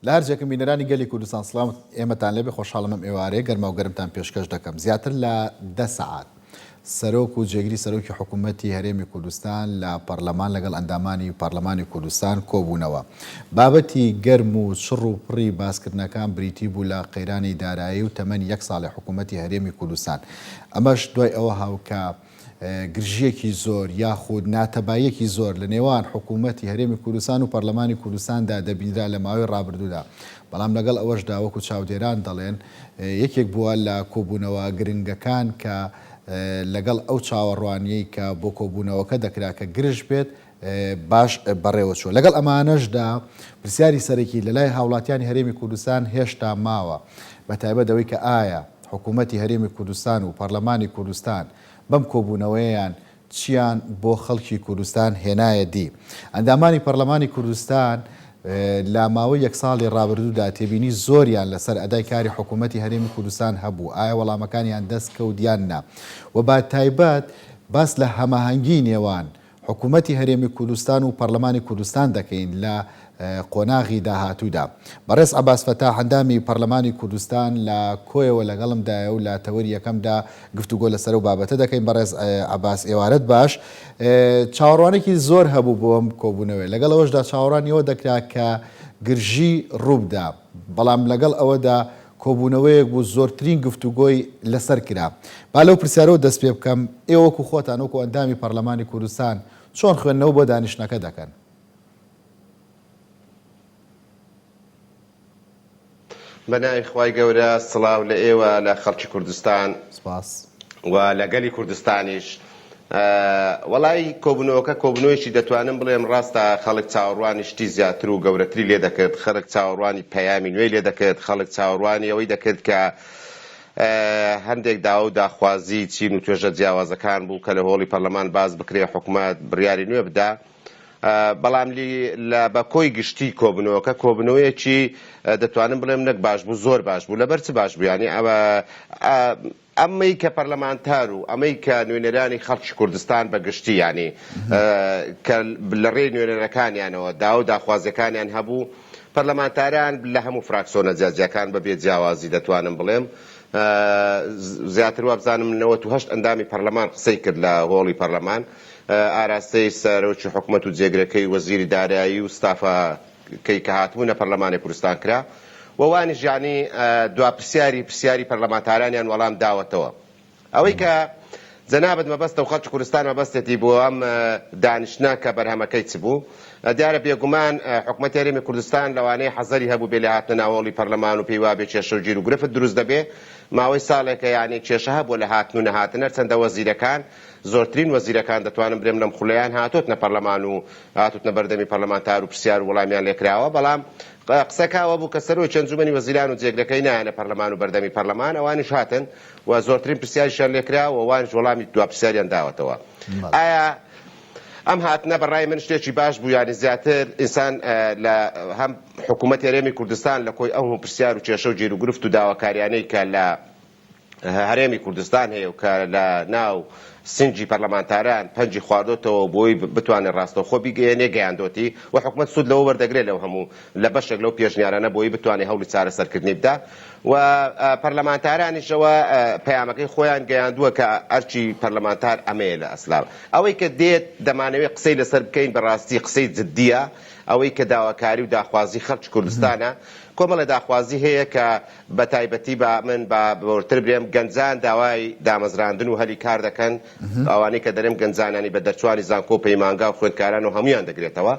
لە هەر جێکم بینەرانی گەلی کوردستان سڵاو ئێمەتان لێبێ خۆشحاڵم ئەم ئێوارەیە گەرماو گەرمتان پێشکەش دەکەم زیاتر لە دە سەعات سەرۆک و جێگری سەرۆکی حکوومەتی هەرێمی کوردستان لە پەرلەمان لەگەڵ ئەندامانی پەرلەمانی کوردستان کۆبوونەوە بابەتی گەرم و چڕ و پڕی باسکردنەکان بریتی بوو لە قەیرانی دارایی و تەمەنی یەک ساڵی حکوومەتی هەرێمی کوردستان ئەمەش دوای ئەوە هاوکە گرژییەکی زۆر یاخود ناتەباییەکی زۆر لە نێوان حکوومەتی هەرێمی کوردستان و پەرلەمانی کوردستاندا دەبینرا لە ماوەی ڕابردوودا، بەڵام لەگەڵ ئەوەشدا وەکو چاودێران دەڵێن یەکێک بووە لە کۆبوونەوە گرنگەکان کە لەگەڵ ئەو چاوەڕوانییەی کە بۆ کۆبوونەوەکە دەکرا کە گرژ بێت باش بەڕێوەچووە. لەگەڵ ئەمانەشدا پرسیاری سەرەکی لەلای هاوڵاتیانی هەرێمی کوردستان هێشتا ماوە، بەتایبەت ئەوەی کە ئایا حکوومەتی هەرێمی کوردستان و پەرلەمانی کوردستان بەم کۆبوونەوەیەیان چیان بۆ خەڵکی کوردستان هێنایە دی؟ ئەندامانی پەرلەمانی کوردستان لە ماوەی یەک ساڵی ڕابردوودا تێبینی زۆریان لەسەر ئەدای کاری حکوومەتی هەرێمی کوردستان هەبوو، ئایا وەڵامەکانیان دەست کەوت یان نا؟ و بە تایبەت باس لە هەماهەنگی نێوان حکوومەتی هەرێمی کوردستان و پەرلەمانی کوردستان دەکەین لە قۆناغی داهاتوودا. بەڕێز عەباس فەتاح ئەندامی پەرلەمانی کوردستان لە کۆیەوە لەگەڵمدایە و لە تەوەری یەکەمدا گفتوگۆ لەسەر ئەو بابەتە دەکەین. بەڕێز عەباس ئێوارەت باش. چاوەڕوانێکی زۆر هەبوو بۆ ئەم کۆبوونەوەیە، لەگەڵ ئەوەشدا چاوەڕوانی ئەوە دەکرا کە گرژی ڕووبدا، بەڵام لەگەڵ ئەوەدا کۆبوونەوەیەک بوو زۆرترین گفتوگۆی لەسەر کرا. با لەو پرسیارەوە دەست پێ بکەم، ئێوە وەکو خۆتان وەکو ئەندامی پەرلەمانی کوردستان چۆن خوێندنەوە بۆ دانیشتنەکە دەکەن؟ بە ناوی خوای گەورە سڵاو لە ئێوە لە خەڵکی کوردستان سپاس. و لە گەلی کوردستانیش. وەڵایی کۆبوونەوەکە کۆبوونەوەیەکی دەتوانم بڵێم ڕاستە خەڵک چاوەڕوانی شتی زیاتر و گەورەتری لێ دەکرد، خەڵک چاوەڕوانی پەیامی نوێی لێ دەکرد، خەڵک چاوەڕوانی ئەوەی دەکرد کە هەندێک داوا و داخوازی چین و توێژە جیاوازەکان بوو کە لە هۆڵی پەرلەمان باس بکرێ حکومەت بڕیاری نوێ بدا. بەڵام لە بە کۆی گشتی کۆبنەوەکە کۆبنەوەیەکی دەتوانم بڵێم نەک باش بوو زۆر باش بوو لەبەر چ باش بوو یانی ئەوە ئەمەی کە پەرلەمانتار و ئەمەی کە نوێنەرانی خەڵکی کوردستان بە گشتی یانی کە لە ڕێی نوێنەرەکانیانەوە داوا و داخوازیەکانیان هەبوو پەرلەمانتاران لە هەموو فراکسۆنە جیاجیاکان بە بێ جیاوازی دەتوانم بڵێم زیاتر وابزانم 98 ئەندامی پەرلەمان قسەی کرد لە هۆڵی پەرلەمان ئاراستەی سەرۆکی حکومەت و جێگرەکەی وەزیری دارایی و ستافەکەی کە هاتبوونە پەرلەمانی کوردستان کرا و وانیش یانی دوا پرسیاری پرسیاری پەرلەمانتارانیان وەڵام داوەتەوە. ئەوەی کە جەنابت مەبەستە و خەڵکی کوردستان مەبەستێتی بۆ ئەم دانیشتنە کە بەرهەمەکەی چ بوو؟ دیارە بێگومان حکومەتی هەرێمی کوردستان لەوانەیە حەزەری هەبوو بێ لە هاتنە ناو هۆڵی پەرلەمان و پێی وابێ کێشە و گیر و گرفت دروست دەبێ. ماوەی ساڵێکە یانی کێشە هەبووە لە هاتن و نەهاتن هەرچەندە وەزیرەکان زۆرترین وەزیرەکان دەتوانم برێم لەم خولەیان هاتۆتنە پەرلەمان و هاتوتنە بەردەمی پەرلەمانتار و پرسیار و وەڵامیان لێکراوە بەڵام قسەکە ئەوە بوو کە سەرۆکی ئەنجومەنی وەزیران و جێگرەکەی نایەنە پەرلەمان و بەردەمی پەرلەمان ئەوانیش هاتن و زۆرترین پرسیاریشیان لێکرا و وانیش وەڵامی دوا پرسیاریان داوەتەوە ئایا ئەم هاتنە بە ڕای من شتێکی باش بوو یانی زیاتر ئینسان لە هەم حکوومەت هەرێمی کوردستان لە کۆی ئەو پرسیار و کێشە و گیروگرفت و داواکاریانەی کە لە هەرێمی کوردستان هەیە و کە لە ناو سنگی پەرلەمانتاران پەنجی خواردۆتەوە و بۆی بتوانێت ڕاستەوخۆ بیگەیەنێ گەیاندۆتی و حکومەت سوود لەوە وەردەگرێت لەو هەموو لە بەشێک لەو پێشنیارانە بۆی بتوانێت هەوڵی چارەسەرکردنی بدا و پەرلەمانتارانیشەوە پەیامەکەی خۆیان گەیاندووە کە ئەرکی پەرلەمانتار ئەمەیە لە ئەسلا ئەوەی کە دێت دەمانەوێت قسەی لەسەر بکەین بەڕاستی قسەی جدیە ئەوەی کە داواکاری و داخوازی خەڵکی کوردستانە کۆمەڵێ داخوازی هەیە کە بە تایبەتی با من با وردتر برێم گەنجان داوای دامەزراندن و هەلی کار دەکەن ئەوانەی کە دەرێم گەنجانانی بە دەرچوانی زانکۆ و پەیمانگا و خوێندکاران و هەمویان دەگرێتەوە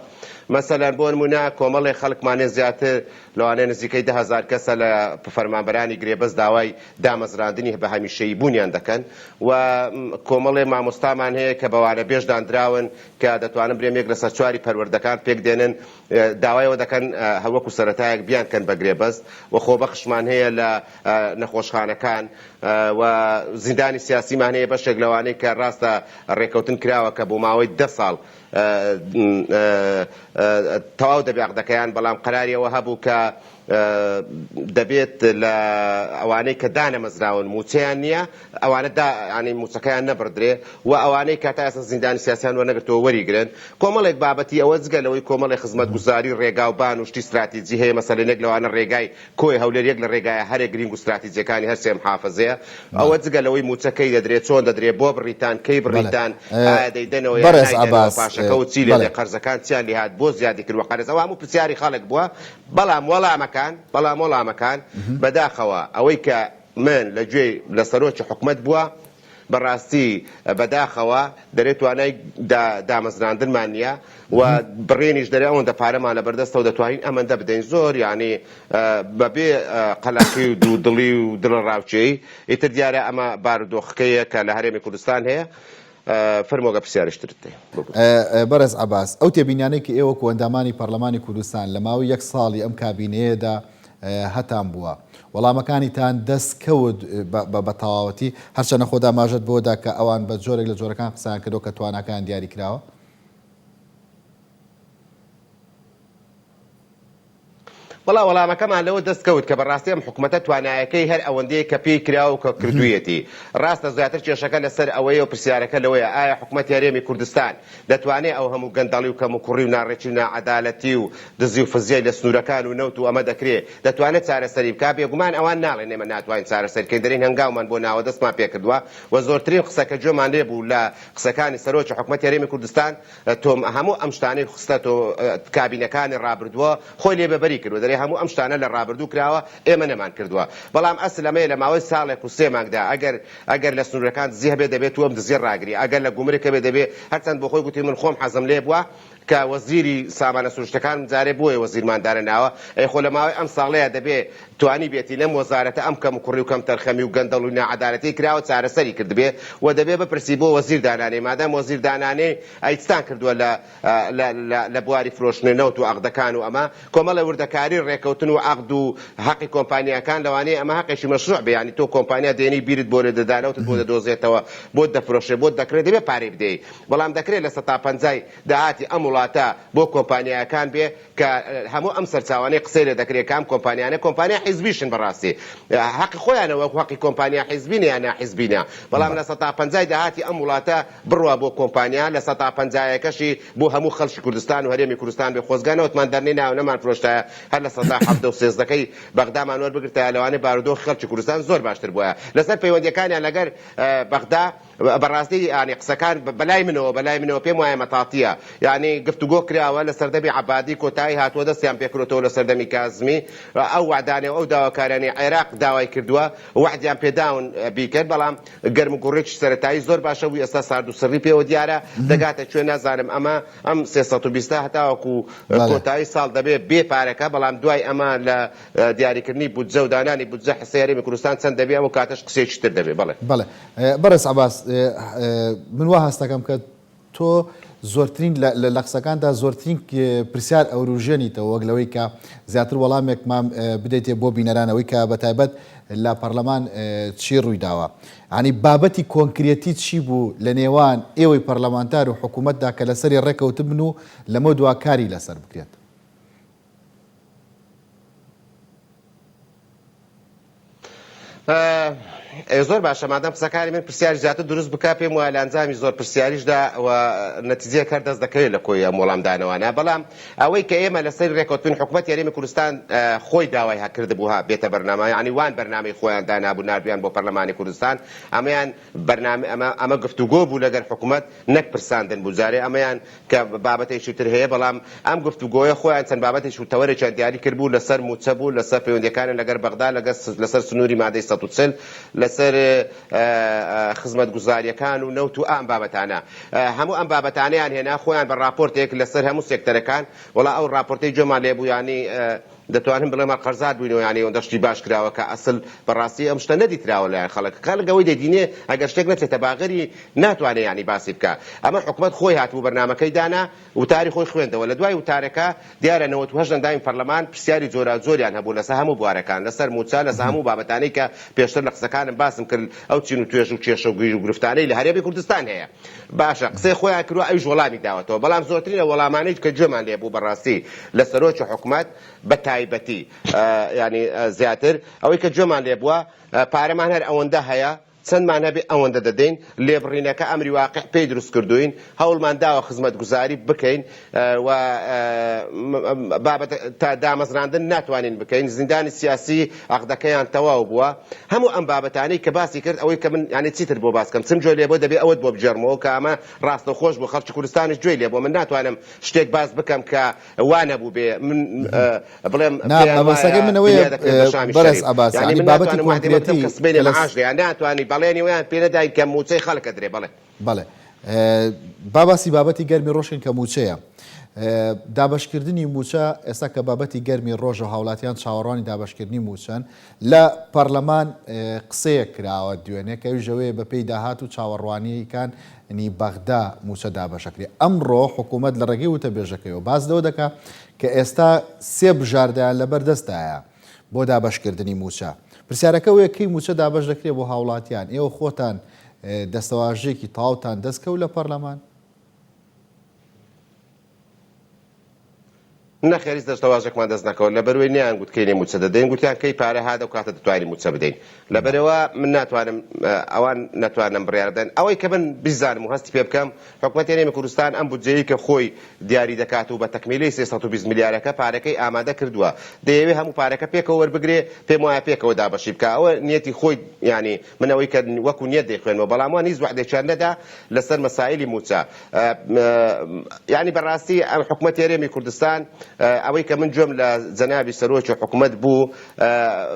مەسەلەن بۆ نمونە کۆمەڵێ خەڵکمانێ زیاتر لەوانەیە نزیکەی 10,000 کەسە لە فەرمانبەرانی گرێبەست داوای دامەزراندنی بە هەمیشەیی بوونیان دەکەن و کۆمەڵێ مامۆستامان هەیە کە بە وانەبێژ داندراون کە دەتوانم برێم یەک لەسەر چواری پەروەردەکان پێک دێنن داوای ئەوە دەکەن وەکو سەرەتایەک بیانکەن بە گرێبەست و خۆبەخشمان هەیە لە نەخۆشخانەکان و زیندانی سیاسیمان هەیە بەشێک لەوانەی کە ڕاستە ڕێکەوتن کراوە کە بۆ ماوەی دە ساڵ تەواو دەبێ عەقدەکەیان بەڵام قەراری ئەوە هەبوو کە. دەبێت لە ئەوانەی کە دانەمەزراون مووچەیان نییە ئەوانە دا یانی مووچەکەیان نەبڕدرێ و ئەوانەی کە تا ئێستا زیندانی سیاسیان وەرنەگرتووە وەریگرن کۆمەڵێک بابەتی ئەوە جگە لەوەی کۆمەڵێک خزمەتگوزاری ڕێگا و بان و شتی ستراتیجی هەیە مەسەلەن یەک لەوانە ڕێگای کۆیە هەولێر یەک لە ڕێگایە هەرە گرینگ و ستراتیجیەکانی هەرسێ محافەزەیە ئەوە جگە لەوەی مووچە کەی دەدرێ چۆن دەدرێ بۆ بڕیتان کەی بڕیتان ئایا دەیدەنەوە یان بەڕێز نایدەنەوە عەباس پاشەکەوت چی لێ بەڵێ. دێ قەرزەکان چیان لێهات بۆ زیادی کردوە قەرز ئەوە هەموو پرسیاری خەڵک بووە بەڵام وەڵامەکان بەڵام وەڵامەکان بەداخەوە ئەوەی کە من لە گوێی لە سەرۆکی حکومەت بووە بەڕاستی بەداخەوە دەرێ توانای دامەزراندنمان نییە و بڕینیش دەرێ ئەوەندە پارەمان لەبەردەستەوە دەتوانین ئەمەندە بدەین زۆر یعنی بەبێ قەلەقی و دوودڵی و دڵەڕاوکێی ئیتر دیارە ئەمە بارودۆخەکەیە کە لە هەرێمی کوردستان هەیە فەرموو گەر پرسیارێکی ترت هەیە ببورە. بەڕێز عەباس، ئەو تێبینیانەی کە ئێوە وەکو ئەندامانی پەڕلەمانی کوردستان لە ماوەی یەک ساڵی ئەم کابینەیەدا هەتان بووە، وەڵامەکانیتان دەست کەوت بە تەواوەتی، هەرچەندە خۆت ئاماژەت بەوە دا کە ئەوان بە جۆرێک لە جۆرەکان قسەیان کردووە کە تواناکەیان دیاری کراوە؟ وەڵا وەڵامەکەمان لەوە دەست کەوت کە بەڕاستی ئەم حکومەتە توانایەکەی هەر ئەوەندەیە کە پێی کراوە و کە کردوویەتی. ڕاستە زیاتر کێشەکە لەسەر ئەوەیە و پرسیارەکە لەوەیە ئایا حکومەتی هەرێمی کوردستان دەتوانێ ئەو هەموو گەندەڵی و کەموکوڕی و ناڕێکی و ناعەدالەتی و دزی و فزیەی لە سنوورەکان و نەوت و ئەمە دەکرێ دەتوانێ چارەسەری بکا؟ بێگومان ئەوان ناڵێن ئێمە ناتوانین چارەسەری کەین دەرێن هەنگاومان بۆ ناوە دەستمان پێکردووە و زۆرترین قسە کە گوێمان لێ بوو لە قسەکانی سەرۆکی حکومەتی هەرێمی کوردستان تۆم هەموو ئەم شتانەی خستە تۆ کابینەکانی ڕابردووە خۆی لێ بەبەری کردوە دەرێ هەموو ئەم شتانە لە ڕابردوو کراوە ئێمە نەمان کردوە بەڵام ئەسل ئەمەیە لە ماوەی ساڵێک و سێ مانگدا ئەگەر ئەگەر لە سنوورەکان دزی هەبێ دەبێ تو ئەم دزیە ڕاگری ئەگەر لە گومرک هەبێ دەبێ هەرچەند بۆ خۆی گوتی من خۆم حەزم لێ بووە کە وەزیری سامانە سروشتەکانم جارێ بۆیە وەزیرمان دانەناوە ئەی خۆ لە ماوەی ئەم ساڵەیە دەبێ توانی بێتی لەم وەزارەتە ئەم کەم و کوڕی و کەم تەرخەمی و گەندەڵ و ناعەدالەتیەی کراوە چارەسەری کردبێ و دەبێ بپرسی بۆ وەزیر دانانێی مادام وەزیر دانانێی ئەی چتان کردوە لە لە لە لە بواری فرۆشتنی نەوت و عەقدەکان و ئەمە کۆمەڵێ وردەکاری ڕێکەوتن و عەقد و هەقی کۆمپانیاکان لەوانەیە ئەمە هەقێکی مەشروع بێ یانی تۆ کۆمپانیا دێنی بیرت بۆ لێ دەدا نەوتت بۆ دەدۆزێتەوە بۆت دەفرۆشێ بۆت دەکڕێ دەبێ پارەی بدەی بەڵام دەکرێ لە سەتا پەنجای داهاتی ئەم وڵاتە بۆ کۆمپانیایەکان بێ کە هەموو ئەم سەرچاوانەی قسەی لێ دەکرێ کە ئەم کۆمپانیانە کۆمپانیا حیزبیشن بەڕاستی هەقی خۆیانە وەکو هەقی کۆمپانیا حیزبی نیە ناحیزبی نا بەڵام لە سەتا پەنجای داهاتی ئەم وڵاتە بڕوا بۆ کۆمپانیا لە سەتا پەنجایەکەشی بۆ هەموو خەڵکی کوردستان و هەرێمی کوردستان بێ خۆزگا نەوتمان دەرنێنایە و نەمان فرۆشتایە هەر لە سەتا حەڤدە و سێزدەکەی بەغدامان وەربگرتایە لەوانەیە بارودۆخی خەڵکی کوردستان زۆر باشتر بوایە لەسەر پەیوەندیەکانیان لەگەر بەغدا بەڕاستی یانی قسەکان بەلای منەوە بەلای منەوە پێم وایە مەتاتیە یانی گفتوگۆ کراوە لە سەردەمی عەبادی کۆتایی هاتووە دەستیان پێکرۆتەوە لە سەردەمی کازمی ئەو وەعدانەی و ئەو داواکاریانەی عێراق داوای کردووە وەعدیان پێداون بیکەن بەڵام گەرم و گوڕێکی سەرەتایی زۆر باشە بوو ئێستا سارد و سڕی پێوە دیارە دەگاتە کوێ نازانم ئەمە ئەم 320 هەتاوەکو کۆتایی ساڵ دەبێ بێ پارەکە بەڵام دوای ئەمە لە دیاریکردنی بودجە و دانانی بودجە حسەی هەرێمی کوردستان چەند دەبێ ئەو کاتەش قسەیەکی تر دەبێ بەڵێ. بەڵێ بەڕێز عەباس من وا هەست دەکەم کە تۆ زۆرترین لە قسەکاندا زۆرترین پرسیار ئەوروژێنیتەوە وەک لەوەی کە زیاتر وەڵامێکمان بدەیتێ بۆ بینەران ئەوەی کە بە تایبەت لە پەرلەمان چی ڕوویداوە ینی بابەتی کۆنکرێتی چی بوو لە نێوان ئێوەی پەرلەمانتار و حکوومەتدا کە لەسەری ڕێکەوتبن و لەمە دوا کاری لەسەر بکرێت؟ زۆر باشە مادەم قسەکانی من پرسیاری زیاتر دروست بکە پێم وایە لە ئەنجامی زۆر پرسیاریشدا و نەتیجەیەک هەر دەست دەکەوێت لە کۆی ئەم وەڵامدانەوانە بەڵام ئەوەی کە ئێمە لەسەر ڕێکەوتن حکومەت هەرێمی کوردستان خۆی داوای هەکردبوو ها بێتە بەرنامە یعنی وان بەرنامەی خۆیان دانابوو ناردویان بۆ پەرلەمانی کوردستان ئەمەیان بەرنامە ئەمە ئەمە گفتوگۆ بوو لەگەر حکومەت نەک پرساندن بوو جارێ ئەمەیان کە بابەتێکی تر هەیە بەڵام ئەم گفتوگۆیە خۆیان چەند بابەتێکی و تەوەرێکیان دیاری کردبوو لەسەر مووچە بوو لەسەر پەیوەندیەکانیان لەگەر بەغدا لەگەر لەسەر سنووری مادەی 140 لەسەر خزمەتگوزاریەکان و نەوت و ئەم بابەتانە هەموو ئەم بابەتانەیان هێنا خۆیان بە ڕاپۆرتێک لەسەر هەموو سێکتەرەکان وەڵا ئەو ڕاپۆرتەی گوێمان لێ بوو یانی دەتوانم بڵێم هەر قەرزار بووینەوە یانی ئەوەندە شتی باش کراوە کە ئەسل بەڕاستی ئەم شتە نەدیتراوە لایەن خەڵک خەڵک ئەوەی دەبینێ ئەگەر شتێک نەچێتە باغەری ناتوانێ یانی باسی بکا ئەمە حکومەت خۆی هاتبوو بەرنامەکەی دانا وتاری خۆی خوێندەوە لە دوای وتارەکە دیارە 98 ئەندامی پەرلەمان پرسیاری جۆراوجۆریان هەبوو لەسەر هەموو بوارەکان لەسەر مووچە لەسەر هەموو بابەتانەی کە پێشتر لە قسەکانم باسم کرد ئەو چین و توێژ و کێشە و گیروگرفتانەی لە هەرێمی کوردستان هەیە باشە قسەی خۆیان کردوە ئەویش وەڵامی داوەتەوە بەڵام زۆرترین ئەو وەڵامانەی کە گوێمان لێ بوو بەڕاستی لە سەرۆکی حکومەت بە تایبەت. تایبەتی یانی زیاتر ئەوەی کە گوێمان لێ بووە پارەمان هەر ئەوەندە هەیە چەندمان هەبێ ئەوەندە دەدەین، لێبڕینەکە ئەمری واقع پێی دروست کردووین، هەوڵمان داوە خزمەتگوزاری بکەین و بابەت تا دامەزراندن ناتوانین بکەین، زیندانی سیاسی عەقدەکەیان تەواو بووە، هەموو ئەم بابەتانەی کە باسی کرد ئەوەی کە من یانی چیتر بۆ باس کەم چم گوێ لێ بووە دەبێ ئەوەت بۆ بگێڕمەوە کە ئەمە ڕاستەوخۆش بوو خەڵکی کوردستانیش گوێی لێ بووە من ناتوانم شتێک باس بکەم کە وا نەبووبێ من بڵێم نا پێیان وایە مەبەستەکەی من ئەوەیە دنیا دەکرێت بە شامی بەڕێز شەریف عەباس یانی یانی من بابەتی ناتوانم وەعدی بەم بدەم کۆنکرێتی کە سبەینێ کە لە مەعاش دێ یان ناتوانی بەڵێنی وەیان پێ نەداین کە مووچەی خەڵک ئەدرێ بەڵێ. بەڵێ با باسی بابەتی گەرمی ڕۆژ کەین کە مووچەیە. دابەشکردنی مووچە ئێستا کە بابەتی گەرمی ڕۆژە و هاوڵاتیان چاوەڕوانی دابەشکردنی مووچەن لە پەرلەمان قسەیەک کراوە دوێنێ کە ئەویش ئەوەیە بەپێی داهات و چاوەڕوانییەکان ی بەغدا مووچە دابەشەکرێ. ئەمڕۆ حکوومەت لە ڕێگەی وتەبێژەکەیەوە باس لەوە دەکا کە ئێستا سێ بژاردەیان لەبەر دەستدایە بۆ دابەشکردنی مووچە. پرسیارەکە ئەوەیە کەی مووچە دابەش دەکرێ بۆ هاوڵاتیان؟ ئێوە خۆتان دەستەواژەیەکی تەواوتان دەست کەوت لە پەرلەمان؟ نەخێر هیچ دەستەواژەکمان دەست نەکەوت لەبەروەی نەیان گوت کەینێ موچە دەدەین گوتیان کەی پارە هات ئەو کاتە دەتوانین موچە بدەین لەبەرئەوە من ناتوانم ئەوان نەتوانم بڕیار بدەن ئەوەی کە من بیزانم و هەستی پێ بکەم حکومەتی هەرێمی کوردستان ئەم بودجەیەی کە خۆی دیاری دەکات و بە تەکمیلەی 320 ملیارەکە پارەکەی ئامادە کردووە دەیەوێ هەموو پارەکە پێکەوە وەربگرێ پێم وایە پێکەوە دابەشی بکا ئەوە نیەتی خۆی یانی من ئەوەی کە وەکو نیەت دەیخوێنمەوە بەڵام وان هیچ وەعدێکیان نەدا لەسەر مەسایلی مووچە یانی بەڕاستی ئەم حکومەتی هەرێمی کوردستان ئەوەی کە من گوێم لە جەنابی سەرۆکی حکومەت بوو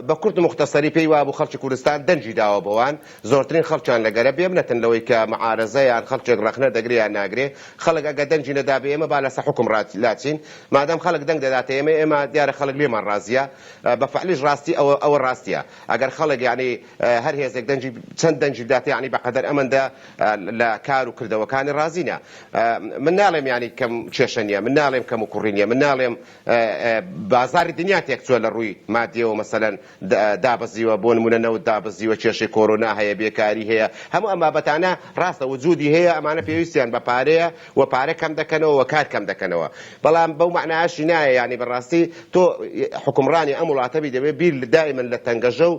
بە کورت و مختصری پێی وابوو خەڵکی کوردستان دەنگی داوە بەوان زۆرترین خەڵکیان لەگەرە بێمنەتن لەوەی کە معارەزە یان خەڵکێک ڕەخنە دەگرێ یان ناگرێ خەڵک ئەگە دەنگی نەدابێ ئێمە با لەسە حوکم لاچین مادام خەڵک دەنگ دەداتە ئێمە ئێمە دیارە خەڵک لێمان ڕازیە بە فعلیش ڕاستی ئەوە ئەوە ڕاستیە ئەگەر خەڵک یانی هەر هێزێک دەنگی چەند دەنگی بداتێ یانی بەقەدەر ئەمەندە لە کار و کردەوەکانی ڕازینە من ناڵێم یانی کەم کێشە نییە من ناڵێم کەم و کوڕی نییە من ناڵێم بازاری دنیا تێکچووە لە ڕووی مادیەوە مەسەلەن دابەزیوە بۆ نمونە نەوت دابەزیوە کێشەی کۆرۆنا هەیە بێکاری هەیە هەموو ئەم بابەتانە ڕاستە وجودی هەیە ئەمانە پێویستیان بە پارەیە و پارە کەم دەکەنەوە و کار کەم دەکەنەوە بەڵام بەو مەعنایەشی نایە یانی بەڕاستی تۆ حوکمڕانی ئەم وڵاتە بی دەبێ بیر دائیمەن لە تەنگەژە و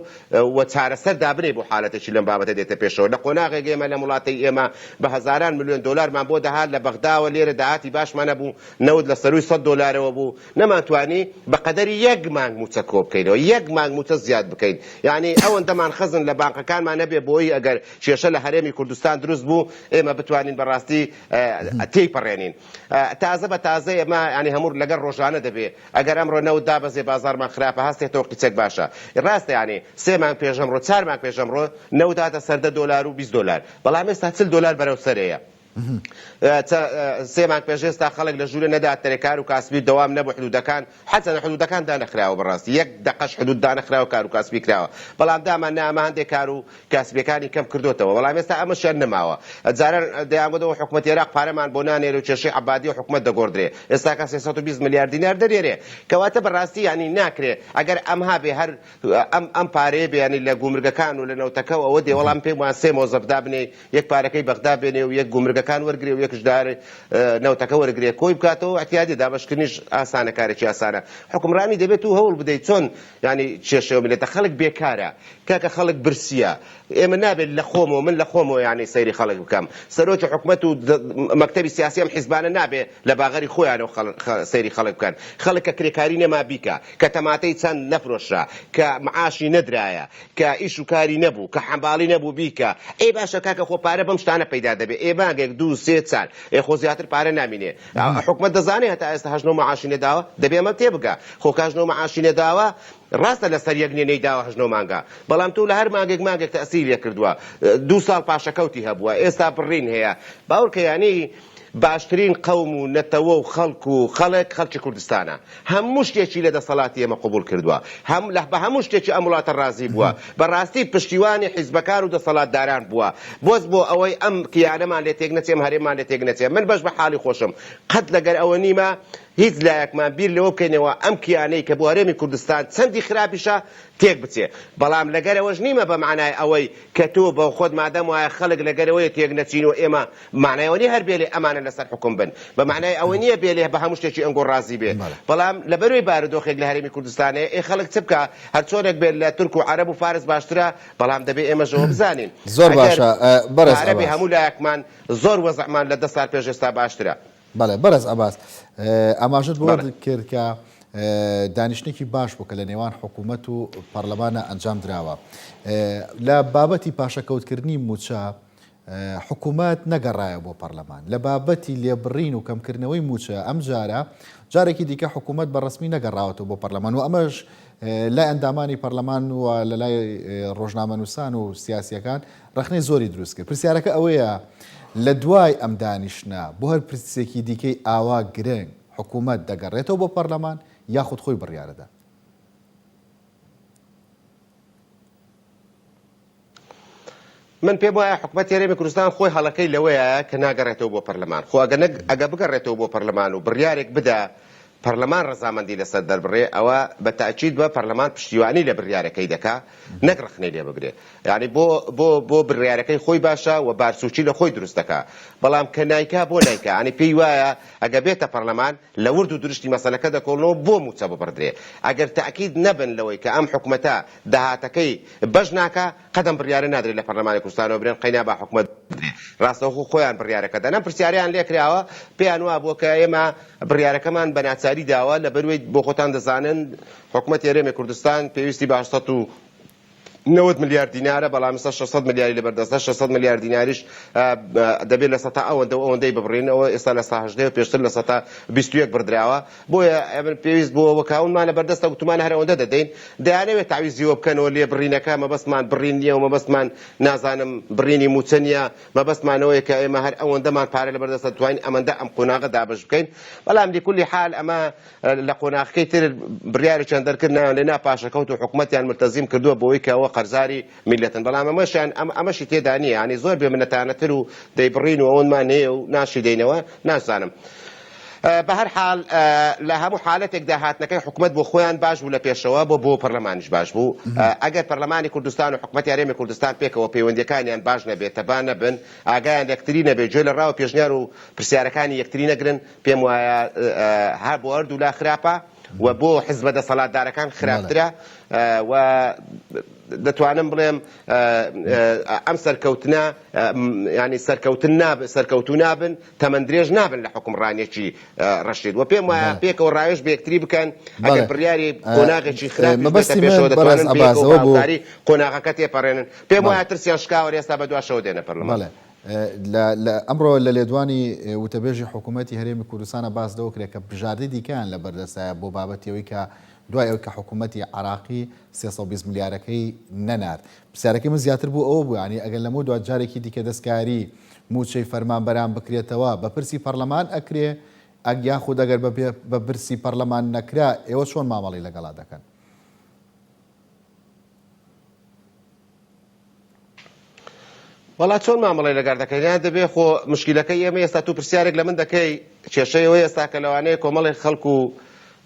و چارەسەر دابنێی بۆ حالەتێکی لەم بابەتە دێتە پێشەوە لە قۆناغێک ئێمە لەم وڵاتەی ئێمە بە هەزاران ملیۆن دۆلارمان بۆ دەهات لە بەغداوە لێرە داهاتی باشمان هەبوو نەوت لە سەرووی 100 دۆلارەوە بوو نەمانتوانی بە قەدەری یەک مانگ مووچە کۆ بکەینەوە یەک مانگ مووچە زیاد بکەین یعنی ئەوەندەمان خەزن لە بانقەکانمان هەبێ بۆی ئەگەر کێشە لە هەرێمی کوردستان دروست بوو ئێمە بتوانین بەڕاستی تێیپەڕێنین تازە بە تازە ئێمە ینی هەموو لەگەڵ ڕۆژانە دەبێ ئەگەر ئەمڕۆ نەوت دابەزێ بازاڕمان خراپە هەستێتەوە قیچەک باشە ڕاستە یانی سێ مانگ پێش ئەمڕۆ چار مانگ پێش ئەمڕۆ نەوت هاتە سەر دە دۆلار و 20 دۆلار بەڵام ئێستا 40 دۆلار بەرەو سەرەیە سێ مانگ پێش ئێستا خەڵک لە ژوورە نەدات تەرێ کار و کاسبی و دەوام نەبوو حدودەکان حەزەنە حدودەکان دانەخراوە بەڕاستی یەک دەقەش حدود دانەخراوە کار و کاسبی کراوە بەڵام دامان نا ئەمە هەندێک کار و کاسبیەکانی کەم کردۆتەوە بەڵام ئێستا ئەمەشیان نەماوە جاران دەیانگوت ئەوە حکومەتی عێراق پارەمان بۆ نانێرێ و کێشەی عەبادی و حکومەت دەگۆڕدرێ ئێستاکە 320 ملیار دینار دەنێرێ کەواتە بەڕاستی یانی ناکرێ ئەگەر ئەمها بێ هەر ئەم ئەم پارەیە بێ یانی لە گومرگەکان و لە نەوتەکە و ئەوە دێ وەڵام پێم وایە سێ مۆزەف دابنێ یەک پارەکەی بەغدا بێنێ و یەک گومرگەکان وەرگرێ و یەکش دار نەوتەکە وەرگرێ کۆی بکاتەوە اعتیادی دابەشکردنیش ئاسانە کارێکی ئاسانە حکومڕانی دەبێت و هەوڵ بدەیت چۆن یانی کێشەوە میللەتە خەڵک بێکارە کاکە خەڵک برسیە ئێمە نابێت لە خۆمەوە من لە خۆمەوە یانی سەیری خەڵک بکەم سەرۆکی حکومەت و مەکتەبی سیاسی ئەم حیزبانە نابێ لە باغەری خۆیانەوە سەیری خەڵک بکەن خەڵک کە کرێکاری نەما بیکە کە تەماتەی چەند نەفرۆشرا کە معاشی نەدرایە کە ئیش و کاری نەبوو کە حەمباڵی نەبوو بیکە ئەی باشە کاکە خۆ پارە بەم شتانە پەیدا دەبێ ئێ مانگێک دوو سێ چار ئێ خۆ زیاتر پارە نامینێ حکومەت دەزانێ هەتا ئێستا هەشت نۆ معاشی نەداوە دەبێ ئەمە تێبگا خۆ کە هەشت نۆ معاشی نەداوە ڕاستە لەسەر یەک نیە نەیداوە هەشت نۆ مانگە بەڵام تۆ لە هەر مانگێک مانگێک تەئسیری لێ کردووە دوو ساڵ پاشەکەوتی هەبووە ئێستا بڕین هەیە باوەڕکە یانی باشترین قەوم و نەتەوە و خەڵک و خەڵک خەڵکی کوردستانە هەموو شتێکی لە دەسەڵاتی ئێمە قبوڵ کردووە هەم لە بە هەموو شتێکی ئەم وڵاتە ڕازی بووە بەڕاستی پشتیوانی حیزبەکان و دەسەڵاتداران بووە بۆس بۆ ئەوەی ئەم کیانەمان لێ تێک نەچێ ئەم هەرێممان لێ تێک نەچێ من بەش بە حاڵی خۆشم قەت لەگەر ئەوە نیمە هیچ لایەکمان بیر لەوە بکەینەوە ئەم کیانەی کە بۆ هەرێمی کوردستان چەندی خراپیشە تێک بچێ بەڵام لەگەرەوەش نیمە بە مەعنای ئەوەی کە تۆ بە خۆت مادەم وایە خەڵک لەگەرەوەیە تێک نەچین و ئێمە مەعنای ئەوە نیە هەر بێلێ ئەمانە لەسەر حوکم بن بە مەعنای ئەوە نیە بێلێ بە هەموو شتێکی ئەنگۆ ڕازی بێ بەڵام لەبەروی بارودۆخێک لە هەرێمی کوردستان هەیە ئێ خەڵک چ بکا هەرچۆنێک بێت لە تورک و عەرەب و فارس باشترە بەڵام دەبێ ئێمەش ئەوە بزانین زۆر ئەگەر باشە بەڕێز پارە بێ عەباس. هەموو لایەکمان زۆر وەزعمان لە دە سال پێش ئێستا باشترە. بەڵێ بەڕێز عەباس ئاماژەت بەوە بەڵێ. کرد کە دانیشتنێکی باش بوو کە لە نێوان حکوومەت و پەرلەمانە ئەنجام دراوە لە بابەتی پاشەکەوتکردنی مووچە حکوومەت نەگەڕایە بۆ پەرلەمان لە بابەتی لێبڕین و کەمکردنەوەی مووچە ئەمجارە جارێکی دیکە حکوومەت بە ڕەسمی نەگەڕاوەتەوە بۆ پەرلەمان و ئەمەش لای ئەندامانی پەرلەمان و لە لای ڕۆژنامەنووسان و سیاسییەکان ڕەخنەی زۆری دروست کرد. پرسیارەکە ئەوەیە لە دوای ئەم دانیشتنە بۆ هەر پرسێکی دیکەی ئاوا گرنگ حکوومەت دەگەڕێتەوە بۆ پەرلەمان یاخود خۆی بڕیارەدا؟ من پێم وایە حکومەتی هەرێمی کوردستان خۆی هەڵەکەی لەوەیە کە ناگەڕێتەوە بۆ پەرلەمان خۆ ئەگە نەگ ئەگە بگەڕێتەوە بۆ پەرلەمان و بڕیارێک بدا پەرلەمان ڕەزامەندی لەسەر دەربڕێ ئەوە بە تاکید بە پەرلەمان پشتیوانی لە بڕیارەکەی دەکا نەک ڕەخنەی لێ بگرێ یعنی بۆ بۆ بۆ بڕیارەکەی خۆی باشە و بارسوچی لە خۆی دروست دەکا بەڵام کە نایکا بۆ نایکا یعنی پێی وایە ئەگە بێتە پەرلەمان لە ورد و درشتی مەسەلەکە دەکۆڵنەوە بۆ مووچە ببڕدرێ ئەگەر تاکید نەبن لەوەی کە ئەم حکومەتە داهاتەکەی بەش ناکا قەت ئەم بڕیارە نادرێت لە پەرلەمانی کوردستانەوە برێن قەینا با حکومەت بدرێ ڕاستەوخۆ خۆیان بڕیارەکە دەن ئەم پرسیارەیان لێکراوە پێیان وابووە کە ئێمە بڕیارەکەمان بە ناچاری داوە لەبەروەی بۆ خۆتان دەزانن حکومەتی هەرێمی کوردستان پێویستی بە 890 ملیار دینارە بەڵام ئێستا 600 ملیاری لەبەردەستە 600 ملیار دیناریش دەبێت لە سەتا ئەوەندە و ئەوەندەی ببڕین ئەوە ئێستا لە سا 18 و پێشتر لە سەتا 21 بڕدراوە بۆیە ئێمە پێویست بۆ وەکاونمان لە بەردەستە وتومان هەر ئەوەندە دەدەین دەیانەوێت تەعویزی وە بکەنەوە لێ بڕینەکە مەبەستمان بڕین نییە و مەبەستمان نازانم بڕینی مووچە نییە مەبەستمان ئەوەیە کە ئێمە هەر ئەوەندەمان پارە لە بەردەستە توانین ئەمەندە ئەم قۆناغە دابەش بکەین بەڵام لکلی حال ئەمە لە قۆناغەکەی تر بڕیارێکیان دەرکرد نایان لێ نا پاشەکەوت و حکومەتیان ملتەزیم کردووە بەوەی کە ئەوە قەرزاری میللەتن بەڵام ئەمەشیان ئەم ئەمەشی تێدا نییە یانی زۆر بێ منەتانەتر و دەیبڕین و ئەوەندمان هەیە و ناشی دەینەوە ناشزانم بە هەر حال لە هەموو حالەتێکدا هاتنەکەی حکومەت بۆ خۆیان باش بوو لە پێشەوە بۆ بۆ پەرلەمانیش باش بوو ئەگەر پەرلەمانی کوردستان و حکومەتی هەرێمی کوردستان پێکەوە پەیوەندیەکانیان باش نەبێت تەبا نەبن ئاگایان لە یەکتری نەبێت گوێ لە ڕاو پێشنیار و پرسیارەکانی یەکتری نەگرن پێم وایە هەر بۆ هەردوولا خراپە و بۆ حزبە دەسەڵاتدارەکان خراپترە و دەتوانم بڵێم ئەم سەرکەوتنە ینی سەرکەوتن ناب سەرکەوتو نابن تەمەن درێژ نابن لە حوکمڕانیەکی ڕەشید وە پێم وایە پێکەوە ڕاوێژ بە یەکتری بکەن ئەگەر بڕیاری قۆناغێکی خراپیش بێتە پێشەوە دەتوانن پێکەوە بە هاوکاری قۆناغەکە تێپەڕێنن پێم وایە ترسیان شکاوە ئێستا بەدواشەوە دێنە پەرلەمان. لە ئەمڕۆ لە لێدوانی وتەبێژی حکوومەتی هەرێمی کوردستانە باس لەوە کرا کە بژاردەی دیکەیان لە بەردەستایە بۆ بابەتی ئەوەی کە دوای ئەوەی کە حکوومەتی عێراقی 320 ملیارەکەی نەنارد. پرسیارەکەی من زیاتر بۆ ئەوە بوو یانی ئەگەر لەمەودوا جارێکی دیکە دەستکاری مووچەی فەرمانبەران بکرێتەوە بە پرسی پەرلەمان ئەکرێ ئەگ یاخود ئەگەر بە پرسی پەرلەمان نەکرا ئێوە چۆن مامەڵەی لەگەڵا دەکەن؟ وەڵا چۆن مامەڵەی لەگەڵ دەکەین یان دەبێ خۆ مشکیلەکەی ئێمە ئێستا تو پرسیارێک لە من دەکەی کێشەی ئەوەیە ئێستا کە لەوانەیە کۆمەڵێک خەڵک و